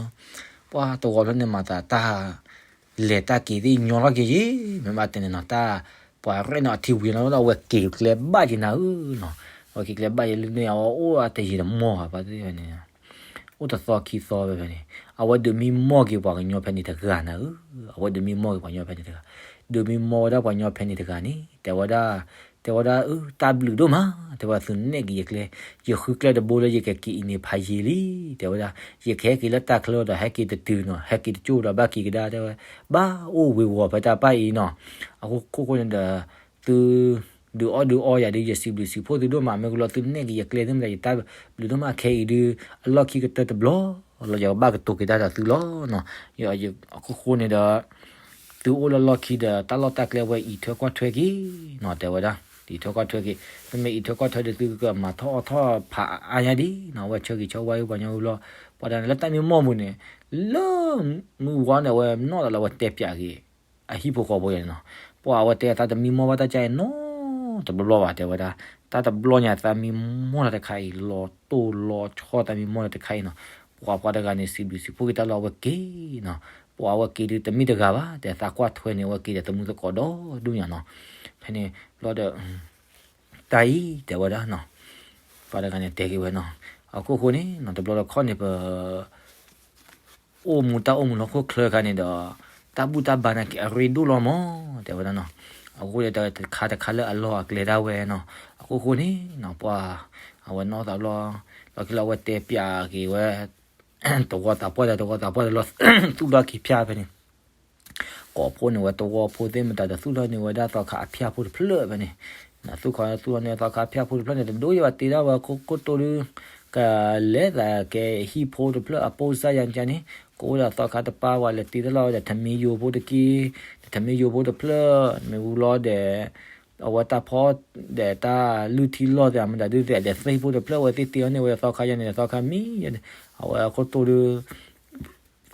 ပှၤသဝီဖျၢၣ်န့ၣ်မၤသးတၢ် လဲၤတၢ်က့ၤသ့ၣ်ညီထီၣ်က့ၤယ့ၣ် မ့ၢ်ဘၣ်တဲန့ၣ်နီၤ တၢ် ပှၤရဲၣ်နီၤအထံဝံၤလီၤ အဝဲက့ၤကျဲဘၣ်က့ၤနၤဧၢနီၤ, အဝဲက့ၤကျဲဘၣ်ယ့ၣ်လၢန့ၣ် အဝဲအိၣ်အတယံာ်တမီၢ်ဘၣ် ပှၤသ့ၣ်ဖဲန့ၣ် အိၣ်တသီခံသီဖဲဖဲန့ၣ် အဝဲဒုးမံမီၢ်က့ၤပှၤကညီဖဲန့ၣ်တဂၤနၤဧၢ, အဝဲဒုးမံမီၢ်က့ၤပှၤကညီဖဲန့ၣ်တဂၤ, ဒုးမံမီၢ်ဝဲဒၣ်ပှၤကညီဖဲန့ၣ်တဂၤန့ၣ် တဲဝဲဒၣ် တဲဝဲဒၣ် အၢ တၢ်ဘျုးဒိၣ်မး တဲဝဲဒၣ် သုနဲၣ်က့ၤယကျဲ, ယဃုကျဲတဘိလၢယကက့ၤအံၤန့ၣ်ဖးယံာ်လံ, တဲဝဲဒၣ် ယကဟဲက့ၤလၢတၢ်ချၢဒီး ဟဲက့ၤတတုၤနီၤ, ဟဲက့ၤတကၠိၢ်ဒီးဘၣ်က့ၤကဒါ တဲဝဲ, ဘၣ်အိၣ်ဝ့ၤဝီၤဖဲတၢ်ပၢ်အံၤနီၤ, အခိၣ်ဃိန့ၣ်ဒီး သု ဒုးအီၣ်ဒုးအီယၤဒီး ယစံးဘျုးစံးဖှိၣ်သုဒိၣ်မး မ့ၢ်ကလီသုနဲၣ်က့ၤ ယကျဲသ့ၣ်မတၤ ယတၢ်ဘျုးဒိၣ်မးခဲအံၤဒုး အလီၢ်ခံကတၢၢ်တဘျီလီၤ ယကဘၣ်ကတိၤက့ၤတၢ်ဒီးသုလီၤနီၤ, အခိၣ်ဃိန့ၣ်ဒီး သုအိၣ်လၢလီၢ်ခံဒီး တၢ်လီၢ်တၢ်ကျဲဝဲအံးထွဲကွၢ်ထွဲက့ၤနီၤ တဲဝဲဒၣ်, အံးထွဲကွၢ်ထွဲက့ၤ, မ့မ့ၢ်အံးထွဲကွၢ်ထွဲဒီး သုကမၤထီၣ်အီၣ်ထီၣ်ဖးအါညါဒံးနီၤ, အဝဲဆၢဂ့ၤဆၢဝါအံၤပှၤကညီဝံၤလီၤ, ပှၤတၢ်န့ၣ်လၢတၢ်မံမီၢ်ပူၤန့ၣ် လၢ မုၢ်ဝါန့ၣ် အဝဲနီၣ်လီၤလၢအဝဲတဲပျးက့ၤ အဟံၣ်ဖိဃီဖိယၤန့ၣ်နီၤ, ပှၤအဝဲတဲအသးတမံမီၢ်ဘၣ်တၢ်ကါအံၤနီတဘျီဘျီဘၣ် တဲဝဲဒၣ်, တၢ်တဘျီညါ သးမံမီၢ်လၢတခါအံၤ လီၤတိၢ်လီၤဆီတၢ်မံမီၢ်လၢတခါအံၤနီၤ, ပှၤပှၤတဂၤန့ၣ် စံးဘျုးစံးဖှိၣ်က့ၤတၢ်လီၤ အဝဲက့ၤနီၤ, ပှၤအဝဲက့ၤဒုးတမ့ၢ်တဂၤဘၣ် တဲသးကွၢ်ထွဲန့ၣ် အဝဲက့ၤဒီးသမုၢ်သကိးဒီဒူၣ်ညါနီၤ, ဖဲန့ၣ်ဘျီဒီး တၢ်အံၤ တဲဝဲဒၣ်နီၤ, ပှၤတဂၤန့ၣ်တဲက့ၤဝဲနီၤ, အခိၣ်ဃိန့ၣ်နီၤ တဘျီတခီၣ်န့ၣ် ပ အိၣ်မူတၢ်အိၣ်မူလၢဟီၣ်ခိၣ်ချၢအခါန့ၣ်ဒီး တၢ်ဘူၣ်တၢ်ဘါနာ်က့ၤအရ့ဒိၣ်လီၤမး တဲဝဲဒၣ်နီၤ, အဃိန့ၣ်တခါတခါလၢအလီၢ်အကျဲဒၣ်ဝဲနီၤ, အခိၣ်ဃိန့ၣ်နီၤ ပှၤ အဝဲနီၣ်သးဘျီ လီၢ်ခံလၢအဝဲတဲပျးက့ၤဝဲ တဝီသးပှၢ်ဒီး တဝီသးပှၢ်ဒီးလီၤ သူၣ်လီၢ်ခံဖၠၣ်ဖဲန့ၣ် ကိးဖိန့ၢ်ဝဲတဝီဖိသ့ၣ်မတၤဒီးသူၣ်ထီၣ်န့ၢ်ဝဲဒၣ်သီခါအဖၠၣ်ဖိတဖျၢၣ်ဖဲန့ၣ်, သူၣ်ခီသူၣ်ထီၣ်န့ၢ်သီခါအဖၠၣ်ဖိတဖျၢၣ်န့ၣ် တဒိၣ်ယဲၢ်ဘၣ်တ့ဒၣ်ဝဲခိၣ်ခိၣ်တိၢ်ဒုး ကလဲၤသးကဲဟံၣ်ဖိတဖျၢၣ်အပိၢ်စၢ်ယါန့ၣ်, ကအိၣ်ဒီးသီခါတပၢ်ဝဲလဲၤတ့တၢ်လီၢ်ဝဲဒီးထမ့ၢ်ယိၤဖိတက့ၢ်, ဒီးထမ့ၢ်ယိၤဖိတဖျၢၣ် မ့ၢ်ဝံၤလီၤဒီး အဝဲတၢ်ဖီ ဒီးတၢ်လုၢ်ထံလီၢ်သ့ၣ်မတၤဒုးသ့ၣ် ဒီးသ့ၣ်ဖိတဖျၢၣ်ဝဲသ့ၣ်တ့အီၤန့ၢ်ဝဲဒီးသီခါယါန့ၣ်ဒီးသီခါမံယါန့ၣ်, အဝဲခိၣ်တိၢ်ဒုး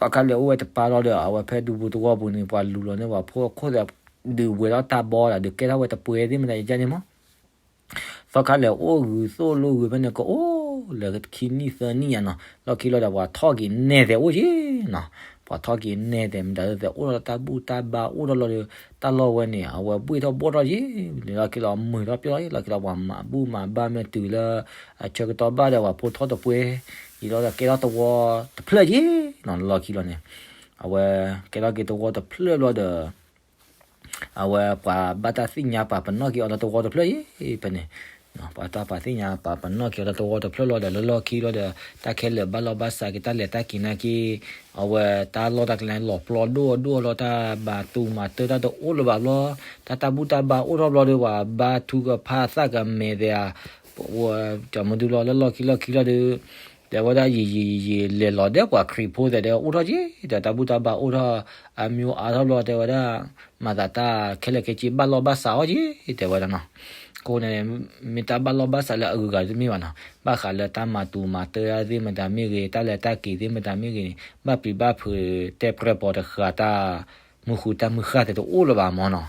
သီခါလဲၤအိၣ်ဝဲတပၢ်လီၤဒီး အဝဲဖဲဒူပူၤတဝီပူၤန့ၣ် ပှၤလူၤလီၤန့ၢ်ပှၤဖိအခိၣ်သ့ၣ် ဒုးဝဲၤထီၣ်တၢ်ဘီဒီး ဒုးကဲထီၣ်ဝဲတပှဲၤသ့ၣ်မတၤယကန့ၣ်မး သီခါလဲၤအိၣ်ဂုၤသိၣ်လိဂုၤဖဲန့ၣ် ကအိၣ်လၢခံနံၣ်သၢနံၣ်ညါနီၤ, လီၢ်ခံလီၤဒီး ပှၤထီၣ်က့ၤနဲၣ်သဲးအိၣ်က့နီၤ, ပှၤထီၣ်က့ၤနဲၣ်သဲးမတၤသဲး အိၣ်ထီၣ်လၢတၢ်ဘူၣ်တၢ်ဘါအိၣ်ထီၣ်လီၤဒီး တၢ်လီၢ်ဝဲန့ၣ် အဝဲဘှ့ၣ်ထီၣ်ဘှီၣ်ထီၣ်က့, လီၢ်ခံလီၤမုာ်ထီၣ်ပျီၢ်လီၤ, လီၢ်ခံလီၤ ပှၤမၤဘူၣ်မၤဘါမ့ၢ်တုၤလၢ အဆၢကတီၢ်ဘၣ်ဒီး ပှၤဖိထီၣ်တပှဲၤ, ယံာ်လီၤဒီးကဲထီၣ်သဝီတဖျၢၣ်က့နီၤ, လီၢ်ခံလီၤန့ၣ် အဝဲကဲထီၣ်က့ၤသဝီတဖျၢၣ်ဘျီဒီး အဝဲပှၤဘၣ်တၢ်သ့ၣ်ညါပာ်ပနီၣ်က့ၤအီၤလၢသဝီတဖျၢၣ်ယဲဖဲန့ၣ်, ပှၤတၢ်ပာ်သ့ၣ်ညါပာ်ပနီၣ်က့ၤအီၤလၢသဝီတဖျၢၣ်လီၤဒီး လၢလီၢ်ခံလီၤဒီး တၢ်ခဲလၢာ်ဘၣ်လီၢ်ဘၣ်စးက့ၤတၢ်လဲၤတၢ်က့ၤနာ်က့, အဝဲတၢ်လီၢ်တၢ်ကျဲလီၤပျီဒိၣ်အဒိၣ်အလီၢ် တၢ်မၤတူၢ်မၤတၢၢ်တၢ်တအိၣ်လၢၤဘၣ်ဘျီ, တၢ်တၢ်ဘူၣ်တၢ်ဘါအိၣ်ထီၣ်ဘျီဒီး ပှၤဘါထုကဖၣ်သၣ်ကမဲာ်သဲးဧါ, တၢ်မနုၤလီၤလၢလီၢ်ခံလီၢ်ခံလီၤဒီး တဲဝဲဒၣ်ယံာ်ယံာ်ယံာ်ယံာ် လဲၤလီၤဒဲးပှၤခရံာ်ဖိသဲးဒီး အိၣ်ထီၣ်က့ဒီး တၢ်ဘူၣ်တၢ်ဘါအိၣ်ထီၣ် အမံၤအါထီၣ်ဘျီ တဲဝဲဒၣ် မၤသးတၢ်ခဲလၢာ်ခဲဆ့ဘၣ်လီၢ်ဘၣ်စးအီၤက့ တဲဝဲဒၣ်နီၤ, အဃိန့ၣ် မ့ၢ်တၢ်ဘၣ်လီၢ်ဘၣ်စးလၢအဂုၤအဂၤတမ့ၢ်ဘၣ်နီၤ, ဘၣ်ဃးလၢတၢ်မၤတူၢ်မၤတၢၢ်သ့ၣ်မတၤမ့ၢ်ဂ့ၤ တၢ်လဲၤတၢ်က့ၤသ့ၣ်မတၤမ့ၢ်ဂ့ၤန့ၣ် ဘၣ်ပျံၤဘၣ်ဖုးတဲပြဲၢ်ပီၤတဃာ်တၢ် မုၢ်ဃုတၢ်မုၢ်ဃၢ်သဲးတအိၣ်လၢၤဘၣ်မၢ်နီၤ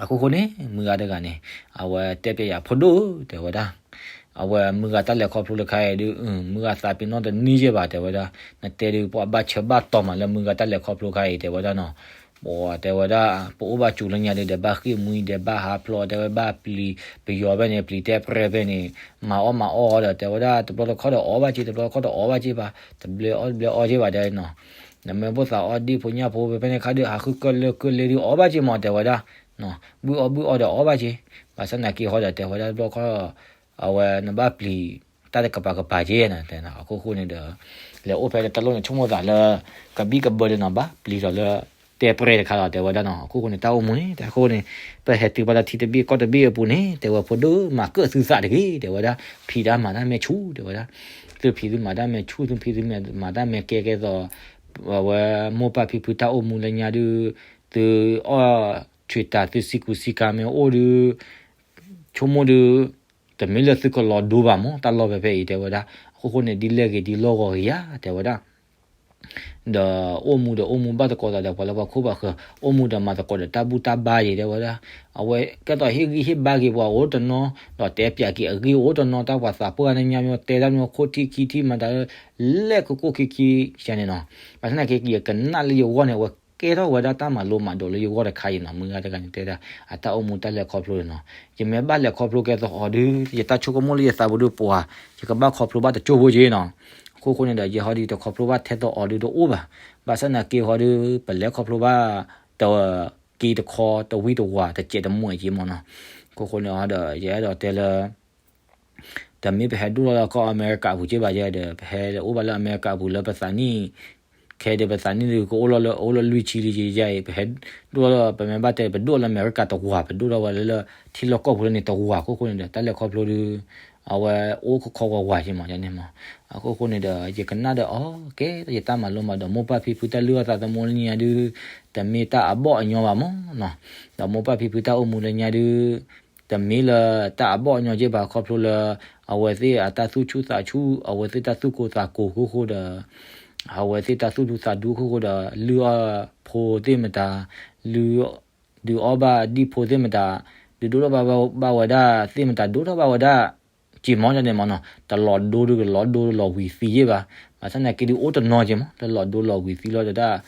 အဃိဃိန့ၣ် မုၢ်ဂၤတဂၤန့ၣ် အဝဲတဲပျဲယၤဖိဒိၣ် တဲဝဲဒၣ်, အဝဲမုၢ်ဂၤတၢ်လဲၤခီဖျိတခါအံၤဒုး မုၢ်ဂၤသးပ့ၤနီၣ်တန့ၢ်ယဲၢ်ဘၣ် တဲဝဲဒၣ်, နတဲဒုးပှၤဘၣ်ဆၢဘၣ်တီၤမးလၢမုၢ်ဂၤတၢ်လဲၤခီဖျိခါအံၤ တဲဝဲဒၣ်နီၤ, ပတဲဝဲဒၣ် ပအိၣ်ဘၣ်စူၤလၢညါဒုး ဒီးဘၣ်ဃ့ၢ်မှံ ဒီးဘၣ်ဟးဖျိး တဲဝဲဘၣ်ပျံၤပယီၤဖဲန့ၣ် ပျံၤတဲပြဲၢ်ဖဲန့ၣ် မၤအီၣ်မၤအီၣ်အီၤဒီး တဲဝဲဒၣ် တဘျီတခီၣ်ဒီးအီၣ်ဘၣ်က့ တဘျီတခီၣ်ဒီးအီၣ်ဘၣ်က့ဘၣ် တဘျဲအီၣ်တဘျဲအီၣ်က့ဘၣ်ဒီးနီၤ နမ့ၢ်ဖိသၣ်အီၣ်ဒံၣ်ဖိညၣ်ဖိဖဲဖဲန့ၣ်ခါဒုး ဟးဃုကၢၢ်လၢကၢၢ်လ့ဒုးအီၣ်ဘၣ်က့မး တဲဝဲဒၣ်, ဘုၣ်အီၣ်ဘုၣ်အီဒီးအီၣ်ဘၣ်က့, ဘၣ်ဆၣ်သနာ်က့ဟီဒီး တဲဝဲဒၣ်တဘျီခီၣ် အဝဲနဘၣ်ပျံၤတၢ်တကပၤကပၤက့နီၤ တဲနီၤ အခိၣ်ဃိန့ၣ်ဒီး လဲၤအိၣ်ဖဲတၢ်လီၢ်န့ၣ် ဆိကမိၣ်သးလၢ ကဘံၣ်ကဘၢလၢနီၤ ဘၣ်ပျံၤဒီးလၢ တဲပြဲၢ်တခါလီၤ တဲဝဲဒၣ်နီၤ အခိၣ်ဃိန့ၣ် တၢ်အိၣ်မူန့ၣ် တၢ်အခိၣ်န့ၣ် ပဟဲတုၤဘၣ်လၢထံတဘ့ၣ်ကီၢ်တဘ့ၣ်အပူၤန့ၣ် တဲဝဲဖိဒိၣ်မၤကၢၣ်သုသးတဂ့ၤ တဲဝဲဒၣ် ဖံးတၢ်မၤတၢ်မဲာ်ဆူၣ် တဲဝဲဒၣ် သုဖံးသုမၤတၢ်မဲာ်ဆူၣ် သုဖံးသုမၤတၢ်မဲာ်ကဲကဲသိး အဝဲမိၢ်ပၢ်ဖံဖုတၢ်အိၣ်မူလၢညါဒုး သုအီၣ်ဆံးတၢ် သုစံးကူစံးကၤမ့ၢ်အိၣ်ဒုး ဆိကမိၣ်ဒုး တမ့ၢ်လၢသုကလီၤဒိဘၣ်မး တၢ်လီၢ်ဖဲဖဲအံၤ တဲဝဲဒၣ် အခိၣ်ဃိန့ၣ် ဒ်လဲၣ်ဂ့ၤဒ်လီၢ်ဂီၤဂ့ၤယါ တဲဝဲဒၣ် ဒီးအိၣ်မူဒီးအိၣ်မူဘၣ်သကိးသးဒီး ပှၤလၢပှၤခိၣ်ပှၤဃၢၤ အိၣ်မူဒီးမၤသကိးဒီးတၢ်ဘူၣ်တၢ်ဘါယံၤ တဲဝဲဒၣ် အဝဲကဲသိးဟ့ၣ်ဂံၢ်ဟ့ၣ်ဘါက့ၤပှၤအိၣ်တနီၤ ဒီးတဲပျးက့ၤအဂ့ၢ်အိၣ်တနီၤ တၢ်ပှၤသးပှၢ်န့ၣ်ညါမ့ၢ်တဲတၢ်မ့ၢ်ခိၣ်ထံၣ်ခံထံၣ်မတၤ လဲၣ်ခိၣ်ခိၣ်ခံခံယါန့ၣ်နီၤ ဘၣ်ဆၣ်သနာ်က့ ယကနၣ်လၢယဂီၢ်န့ၣ် အဝဲကဲထီၣ်ဝဲဒၣ်တၢ်မၤလိမၤဒိးလၢယဂီၢ်တခါအံၤနီၤ မုၢ်ဂၤတဂၤန့ၣ်တဲဒၣ် အတၢ်အိၣ်မူတၢ်လဲၤခီဖျိန့ၣ်နီၤ ယမ့ၢ်ဘၣ်လဲၤခီဖျိကဲသိးအီၤဒုး ယတၢ်ဆိကမိၣ်လၢယသးပူၤဒုးပှၤ ယကဘၣ်ခီဖျိဘၣ်တကၠိၢ်ဖိက့နီၤ အခိၣ်ဃိန့ၣ်ဒီး ယဲဟီဒုးတခီဖျိဘၣ်ထဲသိးအီၤဒုးတအိၣ်ဘၣ် ဘၣ်ဆၣ်သနာ်က့ဟီဒုး ပလဲၤခီဖျိဘၣ် တက့တခီတဝံတဝၤ တစဲးတမှဲာ်က့မ့ၢ်နီၤ အခိၣ်ဃိန့ၣ်ဒီး ယအဲၣ်ဒိးတဲလၢ တမ့ၢ်ပဟဲဒိၣ်ထီၣ်လၢကီၢ်အမဲရကၤအပူၤက့ဘၣ်ယဲဒီး ပဟဲအိၣ်ဘၣ်လၢအမဲရကၤအပူၤလၢပသးနံၣ် ခဲဒီးပသးနံၣ်ဒုးကအိၣ်လီၤလၢ အိၣ်လၢလွံၢ်ဆံလံယဲအံၤ ပဟဲဒိၣ်ထီၣ်လၢ ပမ့ၢ်ဘၣ်တဲ ပဒိၣ်လၢအမဲရကၤတဝၤ ပဒိၣ်ထီၣ်ဝဲလၢ ထံလီၢ်ကီၢ်ပူၤလၢန့ၣ်တဝၤအခိၣ်ဃိန့ၣ်ဒီး တၢ်လဲၤခီဖျိဒုး အဝဲအိၣ်ခီခီဝၤဝၤက့မ့ၢ်န့ၣ်မ့ၢ် အခိၣ်ဃိန့ၣ်ဒီး ယကနၣ်ဒီးအီၤကဲ ယတၢ်မၤလိမၤဒိး မိၢ်ပၢ်ဖံဖုတၢ်လုၢ်အီၣ်သးသမူလၢညါဒုး တမ့ၢ်တၢ်အဘီၣ်အညီဘၣ်မ့ၢ်နီၤ ဒီးမိၢ်ပၢ်ဖံဖုတၢ်အိၣ်မူလၢညါဒုး တမ့ၢ်လၢတၢ်အဘီၣ်အညီက့ဘၣ် ခီဖျိလၢ အဝဲသ့ၣ်အတၢ်သူၣ်ဆူၣ်သးဆူၣ် အဝဲသ့ၣ်တၢ်သူၣ်ကိၢ်သးကိၤအခိၣ်ဃိဒီး အဝဲသ့ၣ်တၢ်သူၣ်ဒူသးဒူအခိၣ်ဃိဒီး လုၢ်အီၣ်ဖိသ့ၣ်မတၤ လုၢ် ဒုးအီၣ်ဘၣ်ဒံၣ်ဖိသ့ၣ်မတၤ ဒုးဒိၣ်ထီၣ်ဘၣ်ဝဲဒၣ်သ့ၣ်မတၤ ဒိၣ်ထီၣ်ဘၣ်ဝဲဒၣ် က့မ့ၢ်န့ၣ်မ့ၢ်နီၤ တလီၤဒိဒုးကလီၤဒိလီၤဝံၤသံယ့ၢ်ဘၣ် ဘၣ်ဆၣ်သနာ်က့ဒုးအိၣ်တနီၤက့မ့ၢ် တလီၤဒိလီၤဝံၤသံလီၤဒီးတၢ်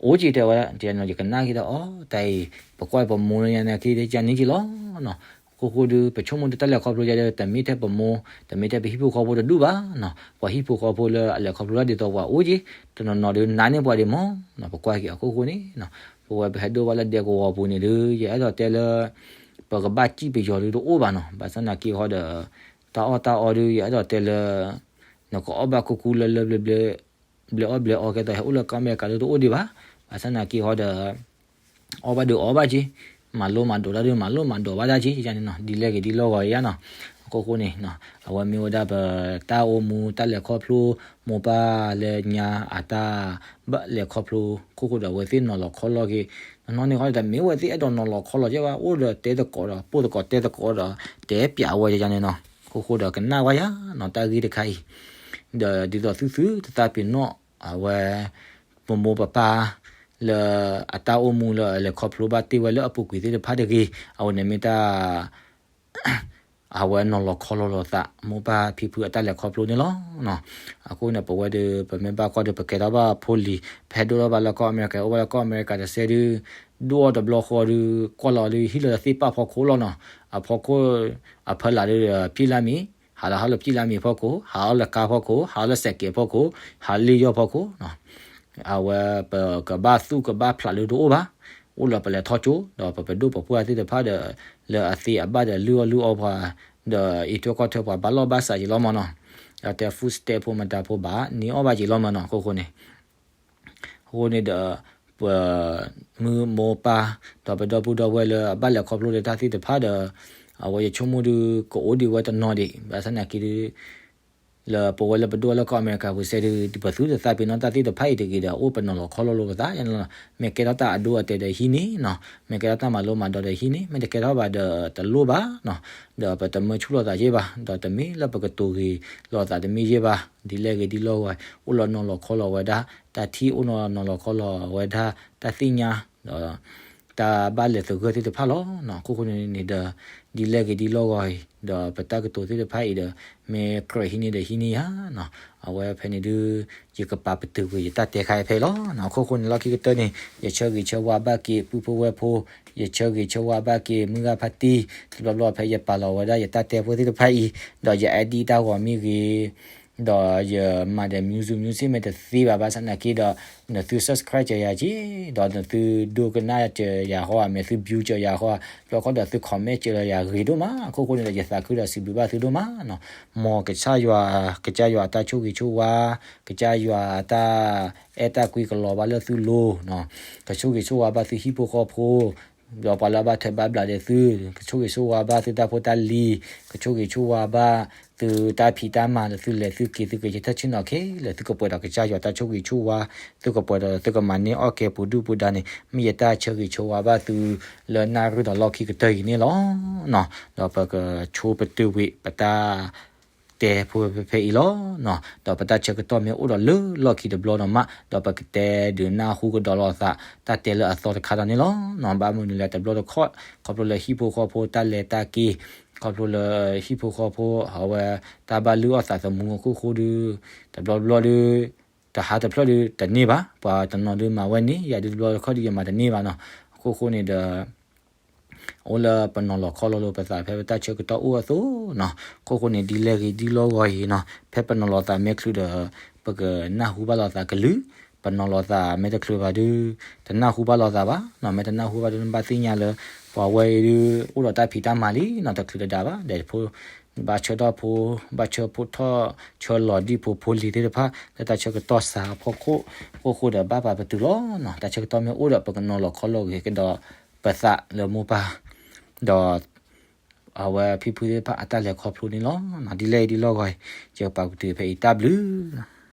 အိၣ်က့တဲဝဲဒၣ်တဲနီၤ ယကနၣ်က့ဒီးအီၤ တၢ်အံၤ ပကွၢ်ပမိၢ်လၢညါန့ၣ်က့ ယကန့ၢ်က့လီၤနီၤ အခိၣ်ဃိဒုး ပဆိကမိၣ်ဒုးတၢ်လဲၤခီဖျိယဲဒီး တမ့ၢ်ထဲပမိၢ် တမ့ၢ်ထဲပဟံၣ်ဖိဃီဖိတဒူၣ်ဘၣ်နီၤ ပှၤဟံၣ်ဖိဃီဖိလၢအလဲၤခီဖျိတၢ်ဒ်သိးပှၤအိၣ်က့ တနီၤနီၤဒုးနးန့ၢ်ပှၤဒံးမ့ၢ်နီၤ ပကွၢ်က့ၤအခိၣ်ဃိန့ၣ်နီၤ ပဝဲပဟဲဒိၣ်ဘၣ်လၢဒဲကဝီၤပူၤန့ၣ်ဒုး ယအဲၣ်ဒိးတဲလၢ ပကဘၣ်စံၣ်ပယီၤဒုးတအိၣ်ဘၣ်နီၤ ဘၣ်ဆၣ်သနာ်က့ဟီဒီး တၢ်အီၣ်တၢ်အီဒုး ယအဲၣ်ဒိးတဲလၢ နကအီၣ်ဘၣ်ခူခူလၢလၢဘျၢဘျၢ ဘျၢအီၣ်ဘျၢအီကဲသိးဟဲအိၣ်လၢကီၢ်အမဲရကၤဒုးတအိၣ်ဒံးဘၣ် ဘၣ်ဆၣ်သနာ်က့ဟီဒီး အီၣ်ဘၣ်ဒုးအီၣ်ဘၣ်က့ မၤလိမၤဒိးတၢ်ဒုး မၤလိမၤဒိးဘၣ်တၢ်က့ ယန့ၣ်နီၤ ဒ်လဲၣ်ဂ့ၤဒ်လီၢ်ဂီၤယါနီၤ အခိၣ်ဃိန့ၣ် အဝဲမ့ၢ်ဝဲဒၣ်ပတၢ်အိၣ်မူတၢ်လဲၤခီဖျိ မိၢ်ပၢ်လၢညါအတၢ် ဘၣ်လဲၤခီဖျိ ခိၣ်ဃိဒီးအဝဲသ့ၣ်နီၤလီၤခီလီၤက့ၤ နီၢ်နီၢ်န့ၣ်ဃီဒီး တမ့ၢ်ဝဲသ့ၣ်အဲၣ်ဒိးနီၤလီၤခီလီၤက့ၤဘၣ် အိၣ်ဒီးတဲသကိးဒီး ပိၢ်သကိးတဲသကိးဒီး တဲပျးဝဲယါန့ၣ်နီၤ ခိၣ်ဃိဒီးကနၣ်ဝဲယါနီၤ တၢ်ဂ့ၢ်တခါအံၤ ဒီးဒ်သိးသုသုတသးပ့ၤနီၣ် အဝဲ ပမိၢ်ပပၢ် လၢအတၢ်အိၣ်မူလၢအလဲၤခီဖျိဘၣ်တ့ၢ်ဝဲလၢအပူၤကွံာ်သ့ၣ်တဖၣ်တဂ့ၤ, အဝဲန့ၣ်မ့ၢ်တၢ် အဝဲနီၤလီၤခီလီၤလိာ်သး မိၢ်ပၢ်ဖံဖုအတၢ်လဲၤခီဖျိန့ၣ်လီၤ. အဃိန့ၣ် ပဝဲဒၣ် ပမ့ၢ်ဘၣ်ကွၢ်ဒီး ပကဲထီၣ်ဘၣ်ဖိလံၤ, ပဟဲဒိၣ်ထီၣ်ဘၣ်လၢကီၢ်အမဲရကၤ, အိၣ်ဘၣ်လၢကီၢ်အမဲရကၤတစဲးဒုး ဒိၣ်အီၤတဘျီဃီဒုး ကွၢ်လီၤဒုးဟံၣ်လီၤသ့ၣ်ပာ်ဖီခိၣ်လီၤနီၤ. အဖီခိၣ် အဖီလာ်ဒုး ပျံၢ်လါမံၤ, ဟးလီၤဟးလၢပျံၢ်လါမံၤဖီခိၣ်, ဟးအီၣ်လၢကါဖီခိၣ်, ဟးအီၣ်လၢစဲးကဲးဖီခိၣ်နီၤ, ဟးလ့ၣ်ယီၢ်ဖီခိၣ်နီၤ. အဝဲပကဘၣ်သူၣ်ကဘၣ်ဖျးလၢတအိၣ်ဘၣ်, အိၣ်လၢပလဲၤထီၣ်ကၠိ, ဒီးပပဒိၣ်ပပှၢ်သ့ၣ်တဖၣ်ဒီး လၢအသ့အဘၣ်ဒီးလုၢ်အီၣ်လုၢ်အီပှၤ, ဒီးအံးထွဲကွၢ်ထွဲပှၤဘၣ်လီၢ်ဘၣ်စးက့ၤလီၤမၢ်နီၤ. အတဲ food stamp ဖိမတၤဖိဘၣ် န့ၢ်အီၣ်ဘၣ်က့ၤလီၤမၢ်နီၤ. အဃိဃိန့ၣ် အဃိန့ၣ်ဒီး ပ မုၢ်မိၢ်ပၢ် ဒီးပဒီပုၢ်ဒီဝဲၢ်လၢအဘၣ်လဲၤခီဖျိဒီးတၢ်သ့ၣ်တဖၣ်ဒီး အဝဲယဆိကမိၣ်ဒုးကအိၣ်ဒံးဝဲတနီၤဒံး ဘၣ်ဆၣ်သနာ်က့ဒုး လၢပဝဲလၢပဒိၣ်လၢကီၢ်အမဲရကၤပူၤစဲးဒုး ပသုတသးပ့ၤနီၣ်တၢ်သ့ၣ်တဖၣ်အံၤတဂ့ၤဒီး အိၣ်ပနီၤလီၤခီလီၤလိာ်ပသး, မ့ၢ်ကဲထီၣ်တၢ်အဒိအတဲာ်ဒီးဟံးန့ၢ်နီၤ, မ့ၢ်ကဲထီၣ်တၢ်မၤလိမၤဒိးဒီးဟံးန့ၢ်, မ့ၢ်တကဲထီၣ်ဘၣ်ဒီးတလိၣ်ဘၣ်နီၤ, ဒီးပတမၢဆူၣ်လိာ်သးယဲၢ်ဘၣ်, ဒီးတမ့ၢ်လၢပကတိၤဂ့ၤလိာ်သးတမ့ၢ်ယဲၢ်ဘၣ်, ဒ်လဲၣ်ဂ့ၤဒ်လီၢ်ဂီၤ အိၣ်လီၤနီၤလီၤခီလီၤဝဲဒၣ် တၢ်ထံၣ် အိၣ်လီၤနီၤလီၤခီလီၤဝဲဒၣ် တၢ်သ့ၣ်ညါ ဒီး တၢ်ဘၣ်လဲၤသဂၢၢ်သ့ၣ်တဖၣ်လီၤ. အခိၣ်ဃိန့ၣ်န့ၣ်ဒီး ဒ်လဲၣ်ဂ့ၤဒ်လီၢ်ဂီၤအံၤ ဒီးပတၢ်ကတိၤသ့ၣ်တဖၣ်အံၤဒီး မ့ၢ်ကြၢးဟံးန့ၢ်ဒီးဟံးန့ၢ်ယၤနီၤ, အဝဲဖဲန့ၣ်ဒုး ယကပာ်ပတုာ်ကွံာ်ယတၢ်တဲခါအံၤဖဲအံၤလီၤ. အခိၣ်ဃိန့ၣ် လီၢ်ခံကတၢၢ်န့ၣ် ယဆၢဂ့ၤဆၢဝါဘၣ်က့ၤပုၢ်ဖိဝဲၢ်ဖိ, ယဆၢဂ့ၤဆၢဝါဘၣ်က့ၤမုၢ်ဂၢ်ဖါတံၢ်, တဘျီဘျီဖဲယပာ်လီၤဝဲဒၣ်ယတၢ်တဲဖိသ့ၣ်တဖၣ်အံၤ ဒီးယ edit တၢ်ဂီၤမ့ၢ်ဂ့ၤ ဒီးယမၤဒီး music music မ့ၢ်တသ့ဘၣ် ဘၣ်ဆၣ်သနာ်က့ဒီး နသု subscribe စၢၤယၤက့ၤ, ဒီးနသုဒိကနၣ်စၢၤယၤဃီဧါ, မ့ၢ်သု view စၢၤယၤဃီဧါ, ဘျီခီဒီးသု comment စၢၤလီၤယၤဂ့ၤဒိၣ်မး, အခိၣ်ဃိန့ၣ်ဒီး ယသးခုဒီးစံးဘျုးဘၣ်သုဒိၣ်မးနီၤ. မ်ကစၢ်ယွၤ, ကစၢ်ယွၤအတၢ်ဆိၣ်ဂ့ၤဆိၣ်ဝါ, ကစၢ်ယွၤအတၢ်အဲၣ်တၢ်ကွံကလီၤဘၣ်လၢသုလိၤနီၤ, ကဆိၣ်ဂ့ၤဆိၣ်ဝါဘၣ်သုဟံၣ်ဖိဃီဖိ ဒီးပှၤလၢအဘၣ်ထွဲဘၣ်ဘျးဒီးသု, ကဆိၣ်ဂ့ၤဆိၣ်ဝါဘၣ်သုတၢ်ဖိတၢ်လံၤ, ကဆိၣ်ဂ့ၤဆိၣ်ဝါဘၣ်သုတၢ်ဖံးတၢ်မၤဒီးသုလဲၤသုက့ၤသုကယဲၢ်တၢ်ဆ့ၣ်နီၤခဲလၢာ်, သုကပှဲၤဒီးကစၢ်ယွၤတၢ်ဆိၣ်ဂ့ၤဆိၣ်ဝါ, သုကပှဲၤဒီးသုကမၤန့ၢ်အီၣ်ကဲပူၤဒုၣ်ပူၤဒါန့ၣ် မ့ၢ်ယတၢ်ဆၢဂ့ၤဆၢဝါဘၣ်သု လၢနၣ်ရံၣ်ဒီးလီၢ်ခံကတၢၢ်အံၤန့ၣ်လီၤ. ဒီးပကဆိပတုာ်ဝံၤပတၢ် တဲဖိဖဲဖဲအံၤလီၤ. ဒီးပတၢ်ဆၢကတီၢ်မ့ၢ်အိၣ်ဒီးလၢလီၢ်ခံတဘျီနီၤမး ဒီးပကတဲဒုးနၢ်ဟူကဒီးလိာ်သး တၢ်တဲလၢအသီတခါဒီးန့ၣ်လီၤ. ဘၣ်မနုၤလဲၣ် တဘျီတခီၣ် ခီဖျိလၢဟံၣ်ဖိဃီဖိတၢ်လဲၤတၢ်က့ၤ, ခီဖျိလၢဟံၣ်ဖိဃီဖိ အဝဲ တၢ်ဘၣ်လုၢ်အီၣ်သးသမူအခိၣ်ဃိဒီး တဘျီတဘျီဒီး တဟါတဖျၢၣ်ဒီးတန့ၢ်ဘၣ်, ပှၤတနီၤဒုးမၤဝဲန့ၣ် ယၤဒုးတဘျီတခီၣ်ဒီးယမၤတန့ၢ်ဘၣ်နီၤ. အခိၣ်ဃိန့ၣ်ဒီး အိၣ်လၢပနီၤလီၤခီလီၤလိာ်ပသးဖဲပတၢ်ဆၢကတီၢ်အိၣ်အသိးနီၤ. အခိၣ်ဃိန့ၣ် ဒ်လဲၣ်ဂ့ၤဒ်လီၢ်ဂီၤအံၤနီၤ ဖဲပနီၤလီၤသးမ့ၢ်ချုးဒီး ပကနၢ်ဟူဘၣ်လိာ်သးကလုၢ်, ပနီၤလီၤသးမ့ၢ်တချုးဘၣ်ဒုး တနၢ်ဟူဘၣ်လိာ်သးဘၣ်နီၤ. မ့ၢ်တနၢ်ဟူဘၣ်ဒုး နဘၣ်သ့ၣ်ညါလၢ ပှၤဝဲအံၤဒုး အိၣ်ဒီးတၢ်ဖံးတၢ်မၤလံနီၤ တချုးတဒါဘၣ်ဒီး ဘၣ်ဆၢထၢၣ်ဖိ, ဘၣ်ဆၢဖိထီၣ်ဆၢလီၤဒံၣ်ဖိဖိလံၤသ့ၣ်တဖၣ် လၢတၢ်ဆၢကတီၢ်စှၤအဖီခိၣ်, အခိၣ်ဃိဒီးဘၣ်ပာ်ပတုာ်လီၤနီၤ. တၢ်ဆၢကတီၢ်မ့ၢ်အိၣ်ဒီး ပကနီၤလီၤခီလီၤဂ့ၤကဒီးပသးလၢမိၢ်ပၢ်, ဒီး အဝဲဖံဖုသ့ၣ်တဖၣ်အတၢ်လဲၤခီဖျိန့ၣ်လီၤ. ဒ်လဲၣ်ဒ်လီၢ်ဂီၤအံၤ ယပာ်ပတုာ်ဖဲအံၤ တၢ်ဘျုး